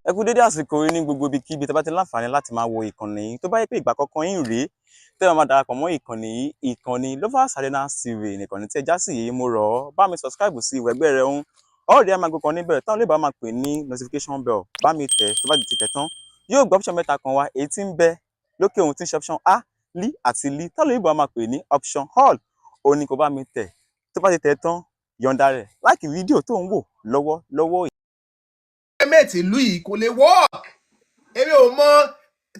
Ẹ kú dédé àsìkò yìí ní gbogbo ibikíbi tẹ́ bá ti láǹfààní láti máa wo ìkànnì yìí. Tó bá yẹ pé ìgbà àkọ́kọ́ yín rèé tẹ́ ẹ máa darapọ̀ mọ́ ìkànnì yìí, ìkànnì Lovers Arena TV nìkànnì tí ẹ já sí yìí, mo rọ̀ ọ́, bá mi subscribe sí ìwẹ̀gbẹ́ rẹ̀ ń ọ̀rẹ́ ẹ̀ máa gbé kan níbẹ̀ táwọn olóòbá máa pè ní notification bell. Bá mi tẹ̀. Tó bá ti tẹ̀ tán, yóò gbé option mẹ́ta kan wá, èyí tí ń bẹ lókè ohun tí ń ṣe option A, L àti L, táwọn olóòbá máa pè ní option all. Òun ni kò bá mi tẹ̀. Tó bá ti tẹ̀ tán, yọ̀ǹda rẹ̀, like fídíò tó ń wò lọ́wọ́ lọ́wọ́. Mate, ìlú yìí kò lè work. Èmi ò mọ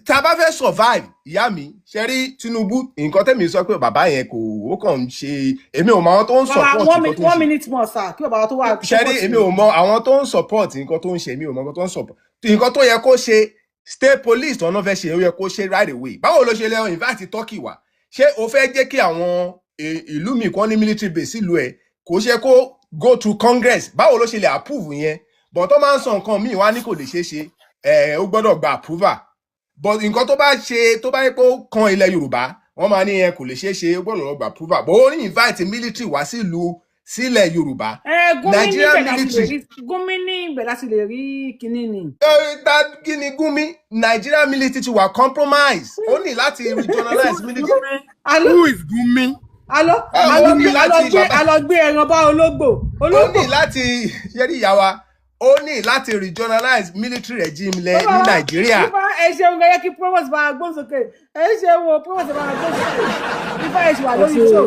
tá a bá fẹ́ survive. Ìyá mi, ṣe rí Tinubu, nǹkan tẹ́mi sọ pé bàbá yẹn kò, ó kàn ń ṣe, èmi ò mọ àwọn tó ń Bàbá, support one nǹkan minute, tó ń one ṣe. minute more, sir, kí bàbá tó wà. Ṣe rí, èmi ò mọ àwọn tó ń support nǹkan tó ń ṣe. Èmi ò mọ nǹkan tó ń support. Nǹkan tó yẹ kó ṣe, state police tó náà fẹ́ ṣe, ó yẹ kó ṣe right away. Báwo ló ṣe lè invite Turkey wá? Ṣé o fẹ́ jẹ́ kí àwọn ìlú mi kan ní military base sílùú ẹ̀? Kò ṣe kó go through Congress? Báwo ló ṣe lè approve yẹn? But tó máa ń sọ nǹkan míì wá ní kò lè ṣeé ṣe, ẹ ó gbọ́dọ̀ gba approval. But nǹkan tó bá ṣe, tó bá yẹ kó kan ilẹ̀ Yorùbá, wọ́n máa ní yẹn kò lè ṣeé ṣe, ó gbọ́dọ̀ lọ gba approval. But ó ní invite military wá sílùú, sílẹ̀ Yorùbá. Ẹ Gúnmi Nigerian níbẹ̀ láti lè military. rí Gúnmi níbẹ̀ láti lè rí kinní ni. Ẹ, ta kí ni Gúnmi? Nigerian military ti wà compromise. Ó ní láti regionalize military. Alo. Who is Gumi? Alo. Ẹ, alo ó ní gbé alo láti gbé bàbá alo gbé ẹran bá ológbò ó ológbò. ní láti ṣe rí ìyá wa, ó ní láti regionalize military regime lẹ ní Bàbá Nàìjíríà. Ifá, ẹ ṣeun. Gẹ́gẹ́ kí Provost bá gbóhùn sókè. Ẹ ṣeun o, Provost bá gbóhùn sókè. Ifá, ẹ ṣì wà Ẹ lórí ṣe. show.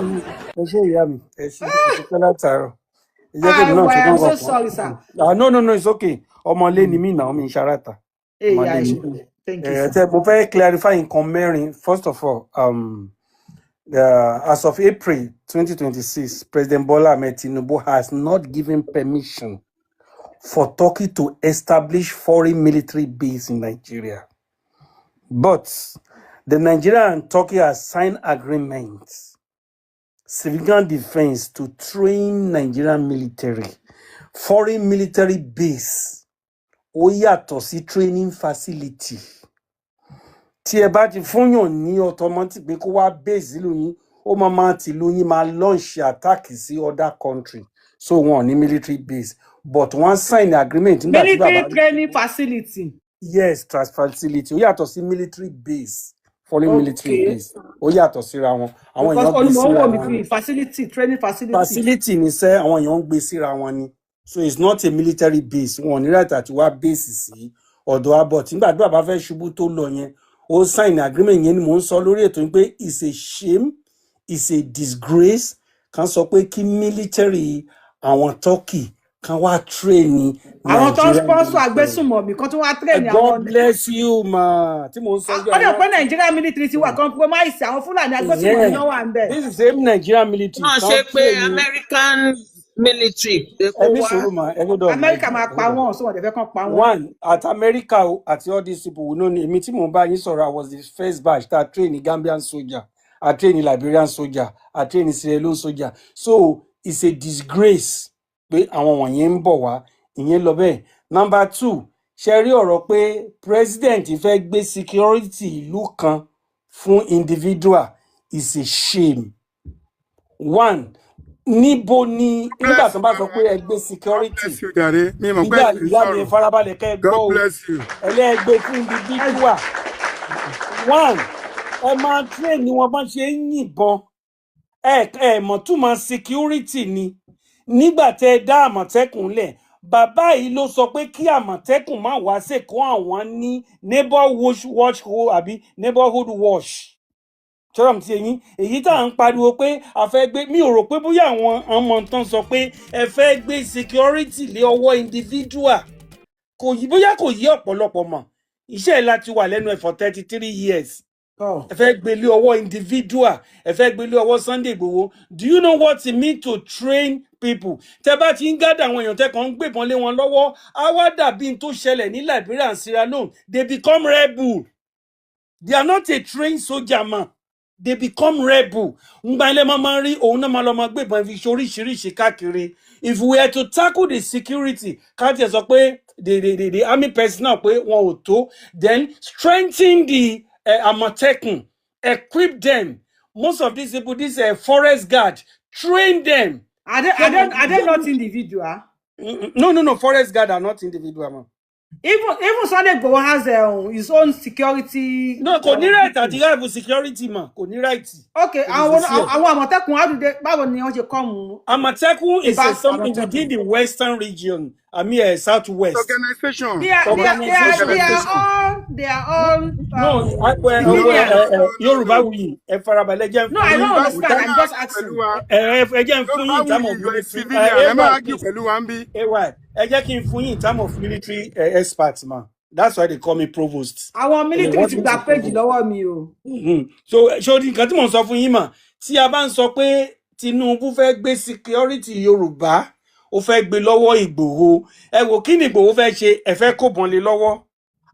Ẹ ṣe, ìyá mi, ẹ ṣe, ẹ ṣe pẹ́ látàárọ̀. Ẹ jẹ́ kí èmi náà Ah, ṣe well, I'm kán so kọ̀ọ̀kan. sorry, sir. Ah, no, no, no, it's okay. Ọmọlé ni mí náà, mi ń ṣaráta. Hey, Ọmọlé yeah, ẹ ni ṣe. mí. Thank you, Ẹ sir. tẹ, mo fẹ́ clarify nǹkan mẹ́rin. First of all, as of April 2026, President Bola Ahmed Tinubu has not given permission for Turkey to establish foreign military base in Nigeria. But the Nigeria and Turkey has signed agreements, civilian defense, to train Nigerian military. Foreign military base ó yàtọ̀ sí training facility. Tí ẹ bá ti fúnyàn ní automatic pé kó wá base ìlú yín, ó máa tìlú yín máa launch attack sí other country. So wọn ò ní military base, but wọ́n sign agreement nígbà tí Military bàbá training facility. Yes, trans facility ó yàtọ̀ sí military base. Foreign military base ó yàtọ̀ síra wọn. Àwọn Because èèyàn gbé olùmọ̀ ń síra wò mí wọn fi ni. Facility, training facility. Facility ní sẹ́, àwọn èèyàn ń gbé síra wọn ni. So it's not a military base. Wọn ò ní right àti wá base sí ọ̀dọ̀ abọ̀. Tí nígbà tí bàbá fẹ́ ṣubú tó lọ yẹn, ó sign agreement yẹn ni mò ń sọ lórí ètò yìí pé it's a shame, it's a disgrace kan sọ pé kí military àwọn Turkey kan wá train ní Àwọn tó ń Nigerian sponsor military. agbésùnmọ̀mí kan tó wá train God àwọn. bless you, ma. Tí mò ń sọ jọ Ó dẹ̀ àwọn pé Nigeria military ti wà compromise, àwọn Fúlàní agbésùnmọ̀mí náà wà ń bẹ̀. This is same Nigerian military Náà kan ṣe pé train ní American military pé kó Ẹbí wá. sùúrù mà, ẹ gbọ́dọ̀ mà. Amẹ́ríkà máa Ẹ pa gbọ́dọ̀. wọ́n, sọ wọ́n dẹ̀ fẹ́ kàn pa wọ́n. One at America o, àti all these people we know ni. Èmi tí mò ń bá yín sọ̀rọ̀, I was the first batch tá a train ní Gambian soldier, a train ní Liberian soldier, a train ní Sierra Leone soldier. So it's a disgrace pé àwọn wọ̀nyẹn ń bọ̀ wá. Ìyẹn lọ bẹ́ẹ̀. Number two, ṣe rí ọ̀rọ̀ pé president fẹ́ gbé security ìlú kan fún individual is a shame. One, níbo ni nígbà Bless tó you, bá sọ baba. pé ẹ gbé God security bless you jàre. Mi mọ̀ pé ìyá ẹ ń ìyá mi, ẹ sọ̀rọ̀. farabalẹ̀ kẹ́ ẹ gbọ́ God o. bless you. Ẹlẹ́gbẹ́ fún individual, one, ẹ máa train ni wọn bá ṣe ń yìnbọn. Ẹ mọ̀ túmọ̀ security ni. Nígbà tẹ ẹ dá Àmọ̀tẹ́kùn lẹ̀, bàbá yìí ló sọ pé kí Àmọ̀tẹ́kùn má wá sèkó, àwọn ní neighbor watch watch àbí neighborhood watch. Ṣọ́rọ̀ mi ti eyín, èyí tá à ń pariwo pé a fẹ́ gbé, mi ò rò pé bóyá àwọn ọmọ tán sọ pé ẹ fẹ́ gbé security lé ọwọ́ individual. Kò yí, bóyá kò yí ọ̀pọ̀lọpọ̀ mọ̀. Iṣẹ́ ẹ̀ láti wà lẹ́nu ẹ̀ for 33 years. Tọ́. Ẹ fẹ́ gbé lé ọwọ́ individual, ẹ fẹ́ gbé lé ọwọ́ Sunday Igboho. Do you know what it mean to train people? Tẹ bá ti ń gádà àwọn èèyàn, tẹ kàn ń gbébọn lé wọn lọ́wọ́, á wá dàbí n tó ṣẹlẹ̀ ní Liberia and Sierra Leone. They become rebel. They are not a trained soldier man, they become rebel. Ngbà ilé máa ń rí òun náà, máa lọ máa gbébọn fi ṣe oríṣiríṣi káàkiri. If we are to tackle the security, ká tiẹ̀ sọ pé the army personnel pé wọn ò tó, then strengthen the Àmọ̀tẹ́kùn, equip them. Most of these people, this forest guard, train them. Are they not individual? No, no, no, forest guard are not individual, man. Even Sunday Igboho has his own security. No, kò ní right àti rival security mà, kò ní right. Okay, Kò lè àwọn sí ẹ̀. àwọn Àmọ̀tẹ́kùn, how do they, báwo ni wọ́n ṣe kọ́ mu? Àmọ̀tẹ́kùn is a About something Àmọ̀tẹ́kùn. within the western region, I mean southwest. Organization. They are Organization. all they are all No, civilians. Yorùbá wuyì, ẹ farabalẹ̀ jẹ́ n No, fún I yín. don't Yorùbá understand. ẹ I'm má just argue asking. pẹ̀lú wa. Ẹ jẹ́ n fún Yorùbá yín in term wuyì, of you are a military. civilian. Ẹ má AY, argue please. pẹ̀lú wa ń bí. AY, ẹ jẹ́ kí n fún yín in term of military expert ma. That's why they call me provost. Àwọn They military want ti me gba to péjì provost. lọ́wọ́ mi o. So ṣé o di nǹkan tí mò ń sọ fún yín mà, tí a bá ń sọ pé Tinubu fẹ́ gbé security Yorùbá, ó fẹ́ gbé lọ́wọ́ Ìgbòho, ẹ wò kí ni Ìgbòho fẹ́ ṣe, ẹ fẹ́ kó bọn lé lọ́wọ́,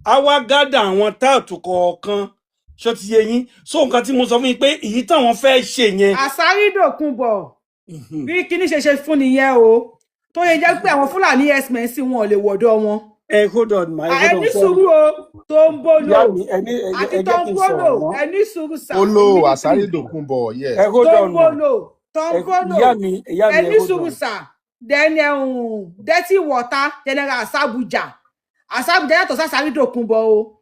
á wá gádà àwọn táàtù kọ̀ọ̀kan, ṣó ti yé yín? So nǹkan tí mo sọ fún yín pé èyí táwọn fẹ́ ṣe yẹn. Àsárídòkunbọ̀ bí kíní ṣe ṣe fún nìyẹn o, tó yẹ jẹ́ pé àwọn Fúlàní herdsmen sí wọn ò lè wọ̀dọ̀ wọn. Ẹ hold on ma, ẹ Ẹ hold on, ní sorry. sùúrù o, tó ń bolo Ìyá mi, ẹ ní ẹ àti ẹ tó jẹ́ ń kí n bolo, sọ̀rọ̀ mọ́. ẹ ní sùúrù sà, Olo military. Àsárídòkunbọ̀, yes. Ẹ hold Tó ń on ma. bolo, tó ń Ẹ bolo, ìyá ẹ mi, ẹ ní hold sùúrù on. sà. Then dirty water general Asabuja, Asabuja yàtọ̀ sàsárídòkunbọ̀ o,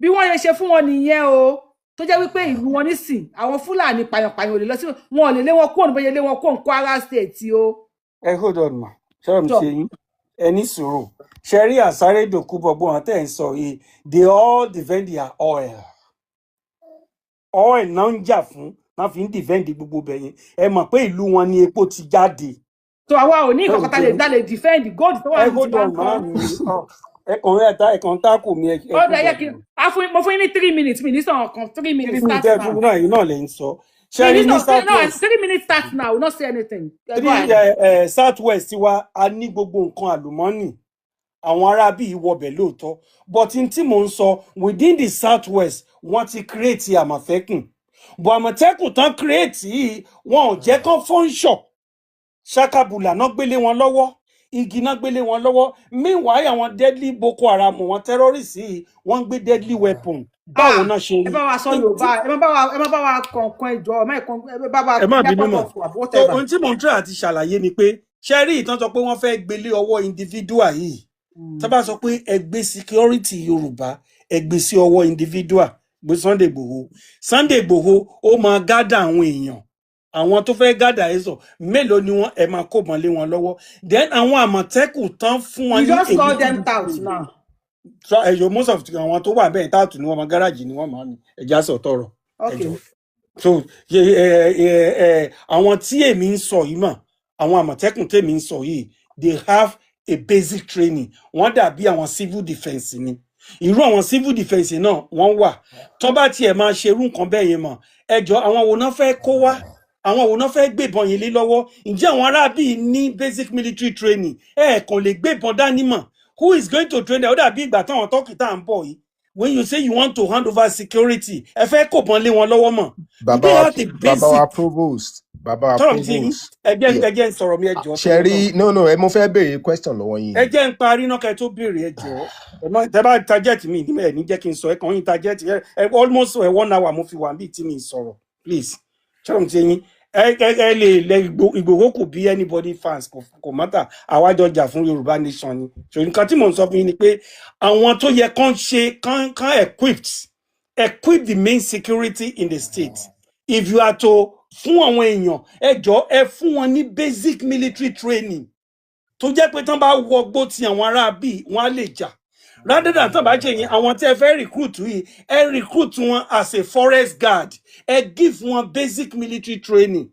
bí wọ́n ṣe ṣe fún wọn nìyẹn o, tó jẹ́ wípé ìlú wọn nísìn àwọn Fúlàní pàyànpàyàn ò lè lọ sí, wọn ò lè lé wọn kúrò níbo yẹn lé wọn kúrò ní Kwara State o. Ẹ hold on ma, ṣọ́rọ̀ mi Tọ́ ṣe yín, ẹ ní sùúrù. Ṣe rí Àsárédòkúbọ̀ gbọ́n àwọn tẹ́ ẹ̀ ń sọ yìí, they all defend their oil. Oil náà ń jà fún, náà fi ń defend gbogbo ibẹ̀ yẹn. Ẹ mọ̀ pé ìlú wọn ni epo ti jáde. Tó àwa ò ní Ṣọ́rọ̀ nǹkan mi kan tá ṣe lè yín. tá lè defend gold tó wà Ẹ ní hold tiwa on ń ma kọ́. mi, ẹ kàn ẹ ta, ẹ kàn tákù mi, ẹ Ó hold dẹ̀ yẹ on kí ma. a fún, mo fún yín ní 3 minutes, mi ní sọ̀rọ̀ kan, three Three minutes minutes start ẹ now. fún mi náà, yìí náà lè ń sọ. Ṣe Mi rí ní ní sọ̀rọ̀ three, no, southwest, 3 minutes start now, not say anything. Go three ahead. Southwest wa, a ní gbogbo nǹkan àlùmọ́nì, àwọn ará bíi wọbẹ̀ lóòótọ́, but n tí mò ń sọ, within the southwest wọ́n ti create Àmọ̀tẹ́kùn, but Àmọ̀tẹ́kùn tán create yìí, wọn ò jẹ́ kán fọ́nṣọ̀, ṣakabula náà gbélé wọn lọ́wọ́, igi náà gbélé wọn lọ́wọ́. Meanwhile àwọn deadly Boko Haram, wọn terrorists yìí, wọ́n ń gbé deadly weapon, báwo Ah, náà ṣe ẹ rí bá wa sọ N tí Yorùbá, ẹ má bá wa kọ̀ọ̀kan, ẹ jọ̀ọ́, ẹ má kàn, ẹ bá wa ẹ má bínú yàpọ̀ mọ́. tọ̀ fún wa, So whatever. ohun tí mò ń try àti ṣàlàyé ni pé ṣe rí ìtàn sọ pé wọ́n fẹ́ gbélé ọwọ́ individual yìí, tá bá sọ pé ẹ gbé security Yorùbá, ẹ gbé sí ọwọ́ individual, gbé Sunday Igboho, Sunday Igboho ó máa gádà àwọn èèyàn, àwọn tó fẹ́ gádà ẹ sọ mélòó ni wọ́n, ẹ máa kó bọn lé wọn lọ́wọ́, then àwọn Àmọ̀tẹ́kùn tán fún wọn You ní just a call little them bit tout training. now. So ẹyọ most of àwọn tó wà bẹ́ẹ̀ táàtù ni wọ́n máa, gáràjì ni wọ́n máa ní, ẹ̀já sọ tọrọ Okay. ẹjọ́. So ẹ ẹ ẹ ẹ àwọn tí èmi ń sọ yìí mà, àwọn Àmọ̀tẹ́kùn tèmi ń sọ yìí, they have a basic training, wọ́n dàbí àwọn civil defence ni. Irú àwọn civil defence náà wọ́n wà, tó bá tiẹ̀ máa ṣe irú nǹkan bẹ́ẹ̀ yẹn mọ̀, ẹjọ́ àwọn wo náà fẹ́ kó wá, àwọn wo náà fẹ́ gbébọn yìí lé lọ́wọ́? Ǹjẹ́ àwọn aráabí ní basic military training? Ẹ kàn lè gbébọn dání mọ̀, who is going to train them? Ó dàbí ìgbà táwọn Turkey tá à ń bọ̀ yìí, when you say you want to hand over security, ẹ fẹ́ kó bọn lé wọn lọ́wọ́ mọ̀, do Bàbá they wa, have the bàbá wa basic provost, bàbá wa tọrọ ti yín? provost. Ẹ jẹ́ Yeah. ẹ jẹ́ ń sọ̀rọ̀ mi, ẹ jọ̀ọ́ Ṣe torí rí, Ọlọ́run. no, no, ẹ mo fẹ́ béèrè question lọ́wọ́ yín Ẹ ni. jẹ́ ń parí náà kẹ́ ẹ tó béèrè, ẹ jọ̀ọ́. Ẹ má tẹ bá target mi ní ẹ ní jẹ́ kí n sọ, ẹ kàn yín target ẹ almost ẹ 1 hour mo fi wà níbi tí mi sọ̀rọ̀, please. Ṣọ́rọ̀ ti yín, ẹ lè lẹ Ìgbòho kò bí anybody fans, kò mọ́tà, àwa jọ jà fún Yorùbá nation ni. So nǹkan tí mò ń sọ fún yín ni pé àwọn tó yẹ kán ṣe kán equip the main security in the state. If you are to fún àwọn èèyàn, ẹ jọ̀ọ́, ẹ fún wọn ní basic military training tó jẹ́ pé tán bá wọgbó ti àwọn ará bíi wọn á lè jà, rather than tán bá ṣe yẹn, àwọn tí ẹ fẹ́ recruit yìí, ẹ recruit wọn as a forest guard, ẹ give wọn basic military training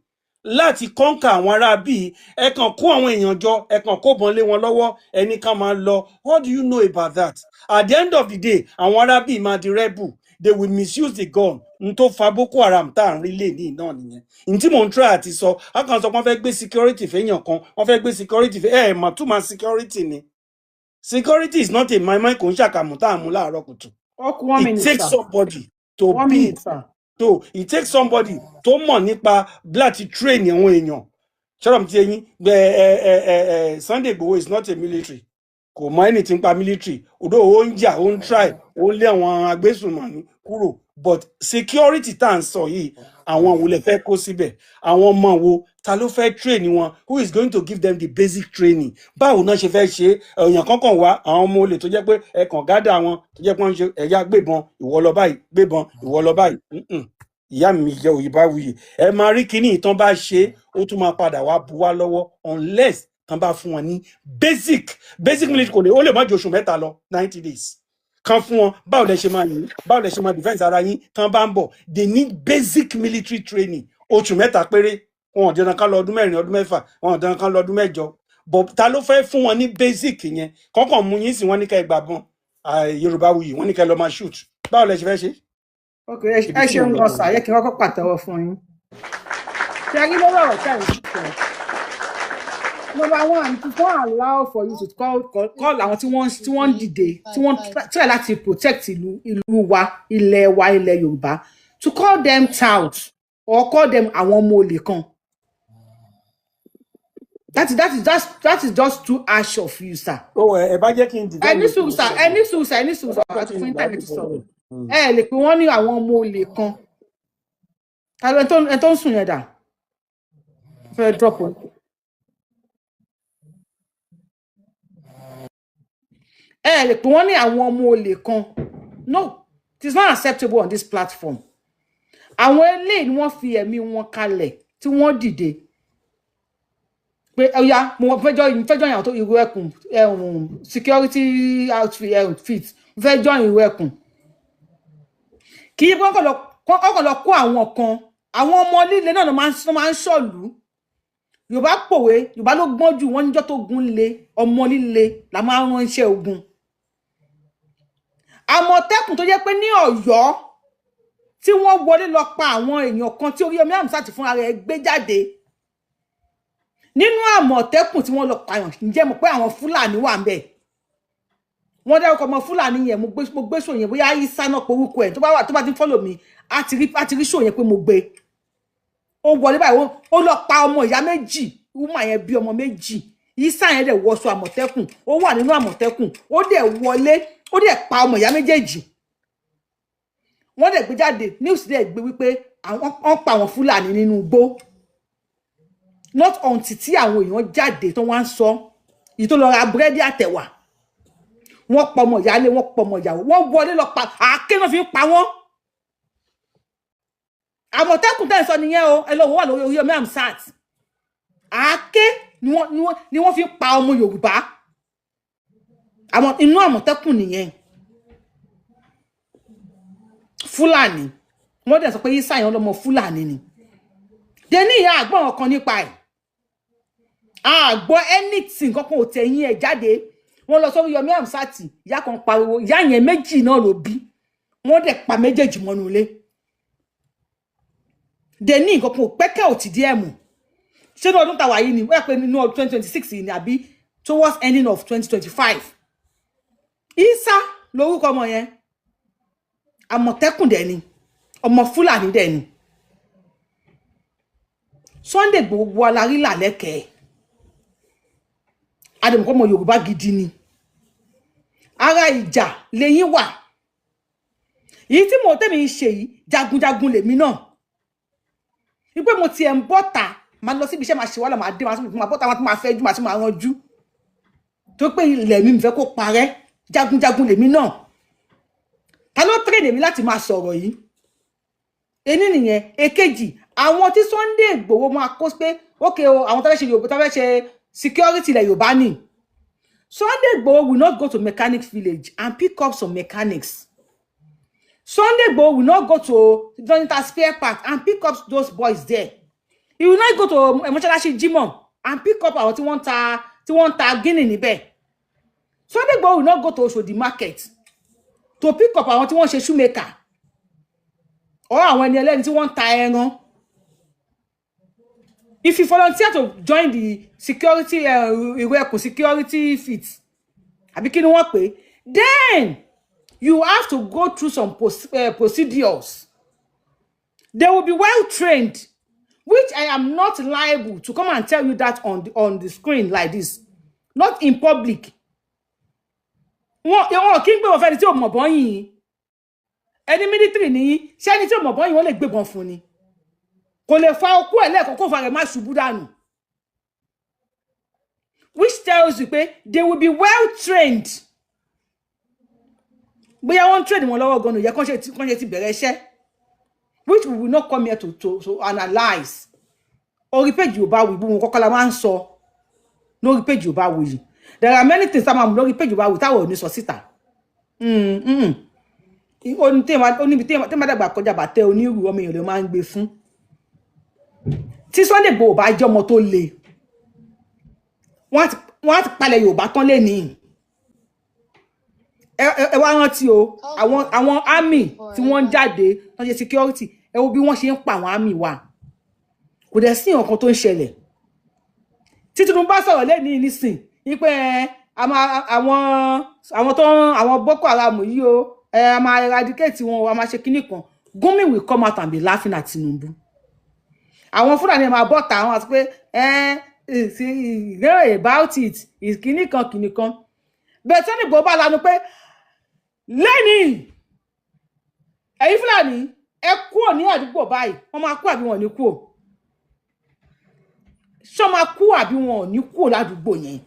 láti conquer àwọn ará bíi. Ẹ kàn kó àwọn èèyàn jọ, ẹ kàn kó bọn lé wọn lọ́wọ́, ẹnì kan máa lọ, what do you know about that? At the end of the day àwọn ará bíi máa di rebel, they will misuse the gun. N tó fa Boko Haram tá à ń rí lè ní náà nìyẹn. N tí mò ń try àti sọ, a kàn sọ pé wọ́n fẹ́ gbé security fẹ́yàn kan, wọ́n fẹ́ gbé security fẹ́ ẹ̀ mọ̀ túmọ̀ security ni. Security is not a mọ́ínmọ́ín, kò ń ṣàkàmù tá à ń mú láàárọ̀ kùtù. Ó kù one It minute, takes sir. somebody to One be minute, sir. So it takes somebody tó mọ̀ nípa láti train àwọn èèyàn. Ṣọ́rọ̀ mi ti eyín ẹ ẹ ẹ ẹ ẹ Sunday Igboho is not a military, kò mọ anything pa military, odò ó ń jà, ó ń try, ó ń lé àwọn agbésùnmọ̀mí kúrò, But security tá à ń sọ yìí, àwọn wo lè fẹ́ kó síbẹ̀? Àwọn ọmọ wo? Ta ló fẹ́ train wọn? Who is going to give them the basic training? Báwo náà ṣe fẹ́ ṣe é? Èèyàn kankan wá, àwọn ọmọ olè tó jẹ́ pé ẹ kàn gádà wọn, tó jẹ́ pé wọ́n ń ṣe ẹ̀yà gbébọn, ìwọ lọ báyìí, gbébọn, ìwọ lọ báyìí. Ìyá mi jẹ́ òyìnbá wuyì. Ẹ máa rí kinní ìtàn bá ṣe é, ó tún máa padà wá bu wá lọ́wọ́ unless tán bá fún wọn ní basic military. Kò lè, ó lè má ju oṣù 3 lọ, 90 days kan fún wọn. Báwo lẹ ṣe máa yìn? Báwo lẹ ṣe máa defence ara yín tán bá ń bọ̀? They need basic military training, oṣù 3 péré. Wọn ò dandan ká lọ ọdún 4, ọdún 6, wọn ò dandan ká lọ ọdún 8. But ta ló fẹ́ fún wọn ní basic yẹn? Kọ́kàn mú yín sí, wọn ní ká ẹ gbà bọn, Yorùbá wuyì, wọn ní ká ẹ lọ máa shoot. Báwo lẹ ṣe fẹ́ ṣe? Ok, ẹ Ibi ẹ tí mò ṣeun ń lọ gan sà. nìyẹn. Yẹ kí n kọ́kọ́ pàtẹ́wọ́ fún yín. Ṣe rí lórí ọ̀rọ̀ tí à ń sọ, number one, it is not allow for you to call àwọn tí wọ́n ń dìde, tí wọ́n try láti protect ìlú wa, ilẹ̀ wa, ilẹ̀ Yorùbá, to call them tout or call them àwọn ọmọ olè kan. That is just too harsh of you, sir. Ó ẹ bá jẹ́ kí n Ẹ defend ní sùúrù sà, position ẹ mi. ní sùúrù sà, ẹ ní sùúrù Ẹ sà. bá fẹ́ Àti kí n fún gbádùn internet sọ̀rọ̀. sọ̀rọ̀. Ẹ lè pè wọ́n ní àwọn ọmọ olè kan. Ta ló ẹ tó ń sùn yẹn dà fẹ́ drop o. Ẹ lè pè wọ́n ní àwọn ọmọ olè kan. No, it is not acceptable on this platform. Àwọn eléyìí ni wọ́n fi ẹ̀mí wọn kalẹ̀ tí wọ́n dìde pé ọya, mo fẹ́ join àwọn tó ìró ẹkùn security outfit, mo fẹ́ join ìró ẹkùn. Kì í wọ́n kàn lọ kó àwọn kan, àwọn ọmọ líle náà ló máa ń ṣọ̀lú. Yorùbá pòwe, Yorùbá ló gbọ́n jù, wọ́n níjọ́ tó gun le, ọmọ líle la máa ń ránṣẹ́ ogun. Àmọ̀tẹ́kùn tó jẹ́ pé ní Ọ̀yọ́ tí wọ́n wọlé lọ pa àwọn èèyàn kan tí Oríyọmí Hamzat fúnra rẹ̀ gbé jáde nínú àmọ̀tẹ́kùn tí wọ́n lọ pààyàn, ǹjẹ́ mọ̀ pé àwọn Fúlàní wà ń bẹ̀? Wọ́n dárúkọ ọmọ Fúlàní yẹn. Mo gbé ṣò yẹn, bóyá Isa náà porúkọ ẹ̀. Tó bá wà, tó bá ti ń fọ́lọ̀ mi, á ti rí ṣò yẹn pé mo gbé. Ó wọlé báyìí, ó lọ pa ọmọ ìyá méjì. Wúmà yẹn bí ọmọ méjì. Isa yẹn dẹ̀ wọṣọ àmọ̀tẹ́kùn, ó wà nínú àmọ̀tẹ́kùn, ó dẹ̀ wọlé, ó dẹ̀ pa ọmọ ìyá méjèèjì. Wọ́n dẹ̀ gbé jáde, news dẹ̀ gbé wípé àwọn wọ́n pa àwọn Fúlàní nínú igbó. Not until tí àwọn èèyàn jáde tó wá ń sọ èyí tó lọ ra búrẹ́dì àtẹ̀wà. Wọ́n pa ọmọ ìyáálé, wọ́n pa ọmọ ìyàwó, wọ́n wọlé lọ pa, àáké náà fi ń pa wọ́n. Àmọ̀tẹ́kùn tẹ́ ẹ̀ sọ nìyẹn o. Ẹ lọ wò, wà lórí Oríyọmí Hamzat. Àáké ni wọ́n fi ń pa ọmọ Yorùbá. Àwọn inú àmọ̀tẹ́kùn nìyẹn, Fúlàní. Wọ́n dẹ̀ sọ pé Isa yẹn lọ́mọ Fúlàní ni. Deni ìyá àgbọ̀n ọ̀kan nípa ẹ̀, àgbọ̀ anything kankan ò tẹ̀yìn ẹ̀ jáde. Wọ́n lọ sórí Yomi Hamzat, ìyá kan pariwo, ìyá yẹn méjì náà ló bí, wọ́n dẹ̀ pa méjèèjì mọ́nú ilé. Deni nǹkan kan ò pẹ́kẹ́ ò ti díẹ̀ mù. Ṣé ní ọdún tàwa yìí ni wọ́n yà pé nínú ọdún 2026 yìí ni, àbí towards ending of 2025? Isa lórúkọ ọmọ yẹn, àmọ̀tẹ́kùn dẹ̀ ni, ọmọ Fúlàní dẹ̀ ni. Sunday gbogbo alárí làlẹ́kẹ̀ẹ́ adèmọ̀kọ́ ọmọ Yorùbá gidi ni. Ara ìjà lẹ́yìn wà èyí tí mo tẹ̀mí ń ṣe yìí, jagunjagun lèmi náà, wípé mo tiẹ̀ ń bọ́ta, máa lọ síbi iṣẹ́, máa ṣe wàhálà, máa dé, máa tún máa bọ́ta, máa tún máa fẹ́jú, máa tún máa ranjú, tó pé ilẹ̀ mi fẹ́ kó parẹ́. Jagunjagun lèmi náà. Ta ló train èmi láti máa sọ̀rọ̀ yìí? Ení nìyẹn. Èkejì, àwọn tí Sunday Igboho máa kó pé ókè o, àwọn tó fẹ́ ṣe Yorùbá, tó fẹ́ ṣe security ilẹ̀ Yorùbá ni. Sunday Igboho will not go to mechanic village and pick up some mechanics. Sunday Igboho will not go to Donita spare part and pick up those boys there. He will not go to mọ́ṣáláṣí Jimoh and pick up àwọn tí wọ́n ń ta guinea níbẹ̀. Sunday Igboho will not go to Oshodi market to pick up àwọn tí wọ́n ń ṣe shoemaker or àwọn ẹni ẹlẹ́ni tí wọ́n ń ta ẹran. If you volunteer to join the security, ìwé ẹkùn security fit, àbí kí ni wọ́n pè é, then you have to go through some procedures. They will be well trained, which I am not liable to come and tell you that on the screen like this, not in public. Wọn kì í gbé wọn fẹ́ni tí ò mọ̀ bọ́ yìí. Ẹni military nìyí, ṣé ẹni tí ò mọ̀ bọ́yìn wọ́n lè gbébọn fún ni? Kò lè fa okú ẹ̀ lẹ́ẹ̀kan kó fa rẹ̀ má ṣubú dànù, which tells you pé they will be well trained. Bóyá wọ́n ń train wọn lọ́wọ́ gan-an yẹ kán ṣe ti bẹ̀rẹ̀ iṣẹ́, which we will not come here to analyse. Orí page Yorùbá Wuyì, gbogbo kọ́kọ́ la máa ń sọ lórí page Yorùbá Wuyì. There are many things tá a máa mú lórí page Yorùbá Wuyì táwọn ò ní sọ síta. Ó ní téèyàn ó níbi téèyàn dàgbà kọjá bàtẹ onírú ọmọ èèyàn lè máa ń gbé fún. Tí Sunday Igboho bá jẹ́ ọmọ tó le, wọ́n á ti palẹ̀ Yorùbá tán lé ní. Ẹ wá rántí o, àwọn army tí wọ́n ń jáde tó ń ṣe security, ẹ wo bí wọ́n ṣe ń pa àwọn army wa. Kò dẹ̀ sí nǹkan tó ń ṣẹlẹ̀. Tí Tinubu bá sọ̀rọ̀ lẹ́nìí nísìn wípé ẹ, àwọn tó ń àwọn Boko Haram yìí o, ẹ a máa eradicate wọn o, a máa ṣe kinní kan, Gumi will come out and be laughing at Tinubu. Àwọn Fúlàní máa bọ́ta àwọn àti pé ẹ know about it, kinní kan kinní kan. Bẹ́ẹ̀ tí Igboho bá lanu pé lẹ́nìí, ẹ̀yin Fúlàní, ẹ kúrò ní àdúgbò báyìí, wọ́n máa kú àbí wọn ò ní kúrò? Ṣọ́ máa kú àbí wọn ò ní kúrò ládùúgbò yẹn?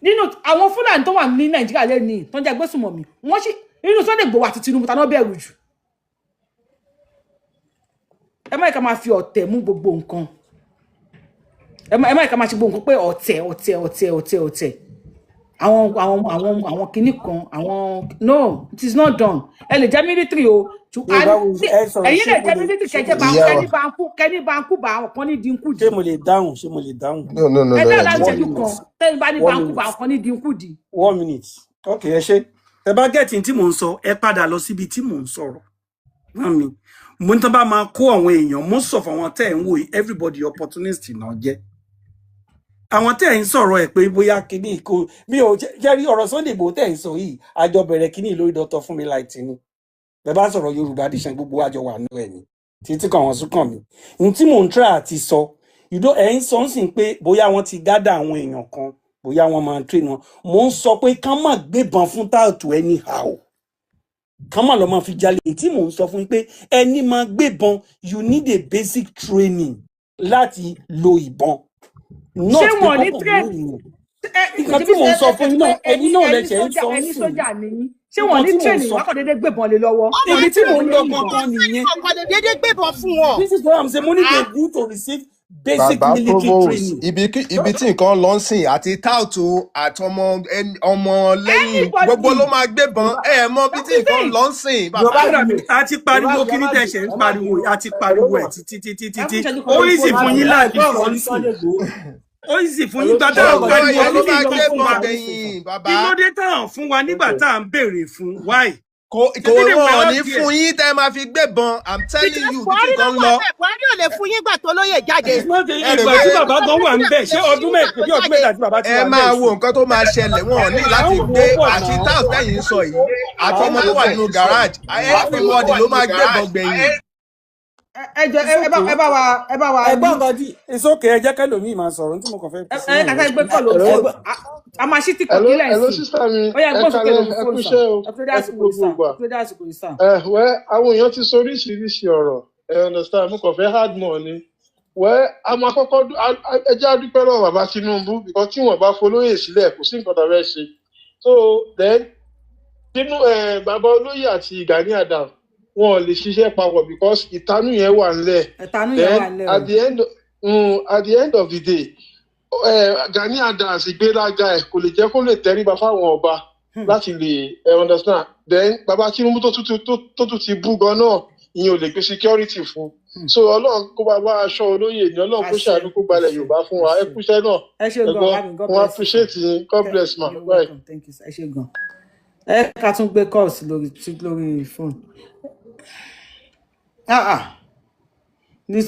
Nínú àwọn Fúlàní tó wà ní Nàìjíríà lẹ́nìí tó ń jẹ́ agbésùnmọ̀mí, wọ́n sì nínú Sunday Igboho àti Tinubu, ta náà bẹ̀rù jù? Ẹ má yẹ ká máa fi ọ̀tẹ̀ mú gbogbo nǹkan. Ẹ má yẹ ká máa ṣe gbogbo nǹkan pé ọ̀tẹ̀, ọ̀tẹ̀, ọ̀tẹ̀, ọ̀tẹ̀, ọ̀tẹ̀, àwọn kinní kan, àwọn. No, it is not done. Ẹ lè jẹ́ military o. Yorùbá wo ẹ sọ̀rọ̀. Ẹ̀yin Ṣé lè mo jẹ́ lè military ṣé kẹjẹ mo bá lè Ìyá wa. kẹ́ni bá ń kú, kẹ́ni bá ń kú bá àwọn kan ní dínkù dì. Ṣé mo lè dáhùn? Ṣé mo lè dáhùn? No, no, no, Ẹ no. dáhùn Ẹ láti jẹ́ One ìṣẹ́jú kan. minute. Tẹ́ni bá ní bá One ń kú bá minute. àwọn kan ní dínkù dì. One minute. Ok, ẹ ṣé. Ẹ bá get tí mò ń sọ, ẹ padà lọ síbi tí mò ń sọ̀rọ̀ wọ́n mi. Mo ní tán bá máa kó àwọn èèyàn, most of àwọn tẹ́ ẹ̀ ń wò yìí, everybody opportunist náà jẹ́. Àwọn tẹ́ ẹ̀ ń sọ̀rọ̀ ẹ̀ pé bóyá kíní kò mi ò jẹ́ rí ọ̀rọ̀ Sunday Igboho tẹ́ ẹ̀ ń sọ yìí, àjọ bẹ̀rẹ̀ kíní lórí Dr. Funmi Light ni. Bẹ́ẹ̀ bá sọ̀rọ̀ Yorùbá Nation, gbogbo àjọ wà nù ẹ̀ ní títí kan àwọn sún kàn mí. N tí mò ń try àti sọ ìdó ẹ̀ ń sọ ń sìn pé bóyá wọ́n ti gádà àwọn èèyàn kan, bóyá wọ́n máa ń train wọn. Mò ń sọ pé kán má gbébọn fún táàtù anyhow, kán má lọ máa fi jalè. Tí mò ń sọ fún yín pé ẹni máa gbébọn, you need a basic training láti lo ìbọn, not Ṣé pé wọn ò ní kọ́kàn train mú ìyẹn. Ẹ Nǹkan ṣebí tí mò ń ẹ sọ ẹ fún yín náà, ẹni ẹ̀yin náà ẹni lẹsẹ̀ ń sójà sọ ń ẹni sìn. Sójà nìyí, ṣé wọn ò Nǹkan ní tí mò ń train? sọ Wọn kàn déédéé gbébọn lé lọ́wọ́. Wọ́n ibi máa tí mò ń train lọ wọn. gangan nìyẹn. Ọkọ̀ lè déédéé gbébọn fún wọn. This is what I'm saying. Mo ní they Ah, need to receive basic Bàbá military Provost, training. ibi tí nǹkan lọ ń sìn, àti táùtù àtọmọ ọmọ lẹ́yìn gbogbo Anybody ló máa gbébọn. Ẹ mọ bí tí that is nǹkan it. lọ ń sìn, bàbá. Yorùbá Brother mi, Wuyì, a ti Yorùbá pariwo Wuyì, ẹ kíní má tẹ̀sẹ̀ bínú, ń ẹ má pariwo bínú. a ti Ẹ pariwo fún ẹ̀ ìṣẹ́jú títí títí kan títí. lórí Ó easy fóònù fún sir. yín Ẹ láti gbọ́ sọ ọ̀rọ̀ ń tí sìn. Sunday Igboho. Ó easy fún Hello, yín gbà tá à ń Ọmọ pariwo yẹn ló kíní máa ìtàn fún gbébọn wa. gbẹ̀yìn, bàbá. Kí ló dé táwọn fún wa nígbà Okay. tá à ń béèrè fún? Why? Kò Ṣebí they wọn were ò out ní there. fún yín tẹ́ máa fi gbébọn. I'm telling Because you, bí tí Buhari ló nǹkan ń wà lọ. bẹ́ẹ̀, Buhari ò lè fún yín gbà tó lóye jáde. It's not Ẹ rò ìgbà pé tí bàbá gan wà ń President bẹ̀, lè ṣé fún ọdún yín gbà mẹ́ta tó bí ọdún jáde. 3 tí bàbá ti Ẹ wà ń bẹ̀ máa wo sí. nǹkan tó máa ṣẹlẹ̀. Wọn ò ní À láti ń wò gbé ó pọ̀ àti náà. tout tẹ̀yìn sọ yìí àti ọmọ tó wà nínú garage, everybody ló máa gbébọn gbẹ̀yìn. Ẹ jọ, It's ẹ bá okay. ẹ bá wa ẹ bá wa Ẹgbọ́n nǹkan tí it's okay, ẹ jẹ́ kẹ́lòmíì máa sọ̀rọ̀ tí mo kàn fẹ́ ẹ fi sí ẹ náà kàkà nìyẹn. gbé kọ́ lórí Hello, fóònù. A máa ṣí TikTok Hello, kílẹ̀ hello sí. sister mi, Ó yá, ẹ gbọ́n sókè kalẹ́, lórí ẹ fóònù kú sir. iṣẹ́ o, Ẹ fi dé ẹ kú àsìkò yìí gbogbo sir. ìgbà. Ẹ fi dé àsìkò yìí sir. Ẹ wẹ́, àwọn èèyàn ti sọ oríṣiríṣi ọ̀rọ̀, ẹ understand, mo kàn fẹ́ add more ni. Wẹ́, a máa kọ́kọ́ ẹ jẹ́ á dúpẹ́ lọ́wọ́ bàbá Tinubu because tí wọ́n bá folóyè sílẹ̀, kò sí nǹkan tá a fẹ́ ṣe. So then, Tinu ẹ bàbá olóyè àti Gani Adams, wọn ò lè ṣiṣẹ́ papọ̀ because ìtanú yẹn wà ńlẹ̀. Ẹ̀tanú yẹn wà Then ńlẹ̀ at o. the end, at the end of the day, Gani Adams ìgbéraga ẹ̀ kò lè jẹ́ kó lè tẹríba fáwọn ọba láti lè understand. Then bàbá Tinubu tó tún ti bú gan náà, ìyẹn ò lè gbé security fún. So Ọlọ́run kó bá wá aṣọ olóyè ní, Ọlọ́run kó Àṣẹ, ṣàánú kó gbalẹ̀ àṣẹ, Yorùbá fún wa. Ẹ àṣẹ. kúṣẹ́ náà. Ẹ ṣé Ẹ gan, gbọ́, bàbá mi, God mo bless you sir. appreciate yín. God bless ma. You're Bye. welcome, thank you sir. Ẹ ṣé gan. Ẹ ká tún gbé calls lórí fóònù. Ah ah, ní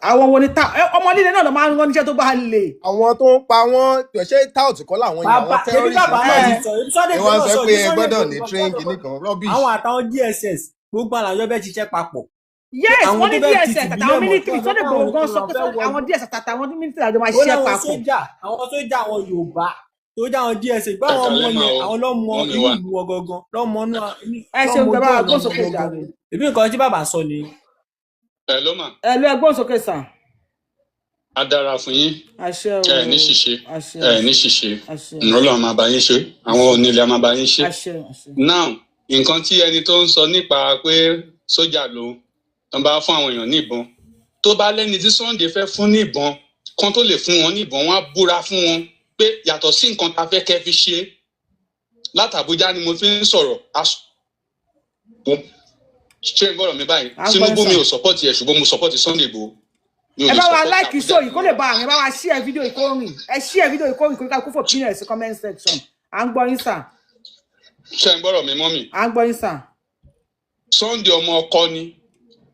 àwọn wo ni ta ọmọ líle náà ló máa ń rán níṣẹ́ tó bá le. Àwọn tó ń pa wọ́n, ṣé tout kọ́ làwọn yẹn? Àwọn Bàbá ṣebí terrorist ń bàbá pa náà ti yín. sọ, ebi Sunday Ẹ Igboho wá ń náà sọ sọ, pé ebi ẹ Sunday gbọ́dọ̀ Igboho ní sọ train sọ kinní kan, rubbish. àwọn àtàwọn DSS gbogbo àlàyé bẹ́ẹ̀ ṣiṣẹ́ papọ̀. Pé Yes, àwọn wọ́n tó ní fẹ́ ti DSS tìbílẹ̀ àtàwọn mọ̀ tí military. wọ́n sọ Sunday pé Igboho àwọn gan tó sọ lọ pé fẹ́ wọ àwọn DSS àtàwọn military àjọ máa ó ṣiṣẹ́ láwọn papọ̀. sójà, àwọn sójà, àwọn Yorùbá Tó jẹ́ àwọn DSA gbá Ẹ àwọn ọmọ kàlẹ́ mà yẹn, o, àwọn lọ́mọ mọ́mí inú wa. ìlú wọn gangan, lọ́mọ Ẹ ṣeun lọ́mọ tẹ́ ojú bá wa ọ̀nà gbóhùn wọn sókè gangan. jàre. Èmi nǹkan tí bàbá sọ ni. Ẹ ló mà, Ẹ lọ, ẹ gbóhùn sókè sà. á dára fún yín. Àṣẹ o. Ẹ ní ṣìṣe, Àṣẹ. ẹ ní ṣìṣe. Àṣẹ. Ọlọ́run máa bá yín ṣe, àwọn onílé á máa bá yín ṣe. Àṣẹ, àṣẹ. Now, nǹkan tí ẹni tó ń sọ nípa pé sójà lòun, tó ń bá fún àwọn èèyàn ní ìbọn. Tó bá lẹ́ni tí Sunday fẹ́ fún ní ìbọn, kan tó lè fún wọn ní ìbọn, wọ́n á búra fún wọn pé yàtọ̀ sí nǹkan tá a fẹ́ kẹ́ fi ṣe. Látàbújá ni mo fi ń sọ̀rọ̀. Ṣé ń gbọ́dọ̀ mi báyìí? À ń gbọ́ yín Tinubu sà. mi ò sọ́pọ̀tì ẹ̀, ṣùgbọ́n mo sọ́pọ̀tì Sunday Igboho. Mi ò Ẹ lè bá wa sọ́pọ̀tì láìkì Àbújá. show yìí kó lè bá àwọn, ẹ bá wa share fídíò yìí kó rìn, ẹ share fídíò yìí kó rìn, kó ká kó fò opinion sí comment section. À ń gbọ́ yín sà. Ṣé ń gbọ́dọ̀ mi mọ́mì? À ń gbọ́ yín sà. Sunday ọmọ ọkọ ni,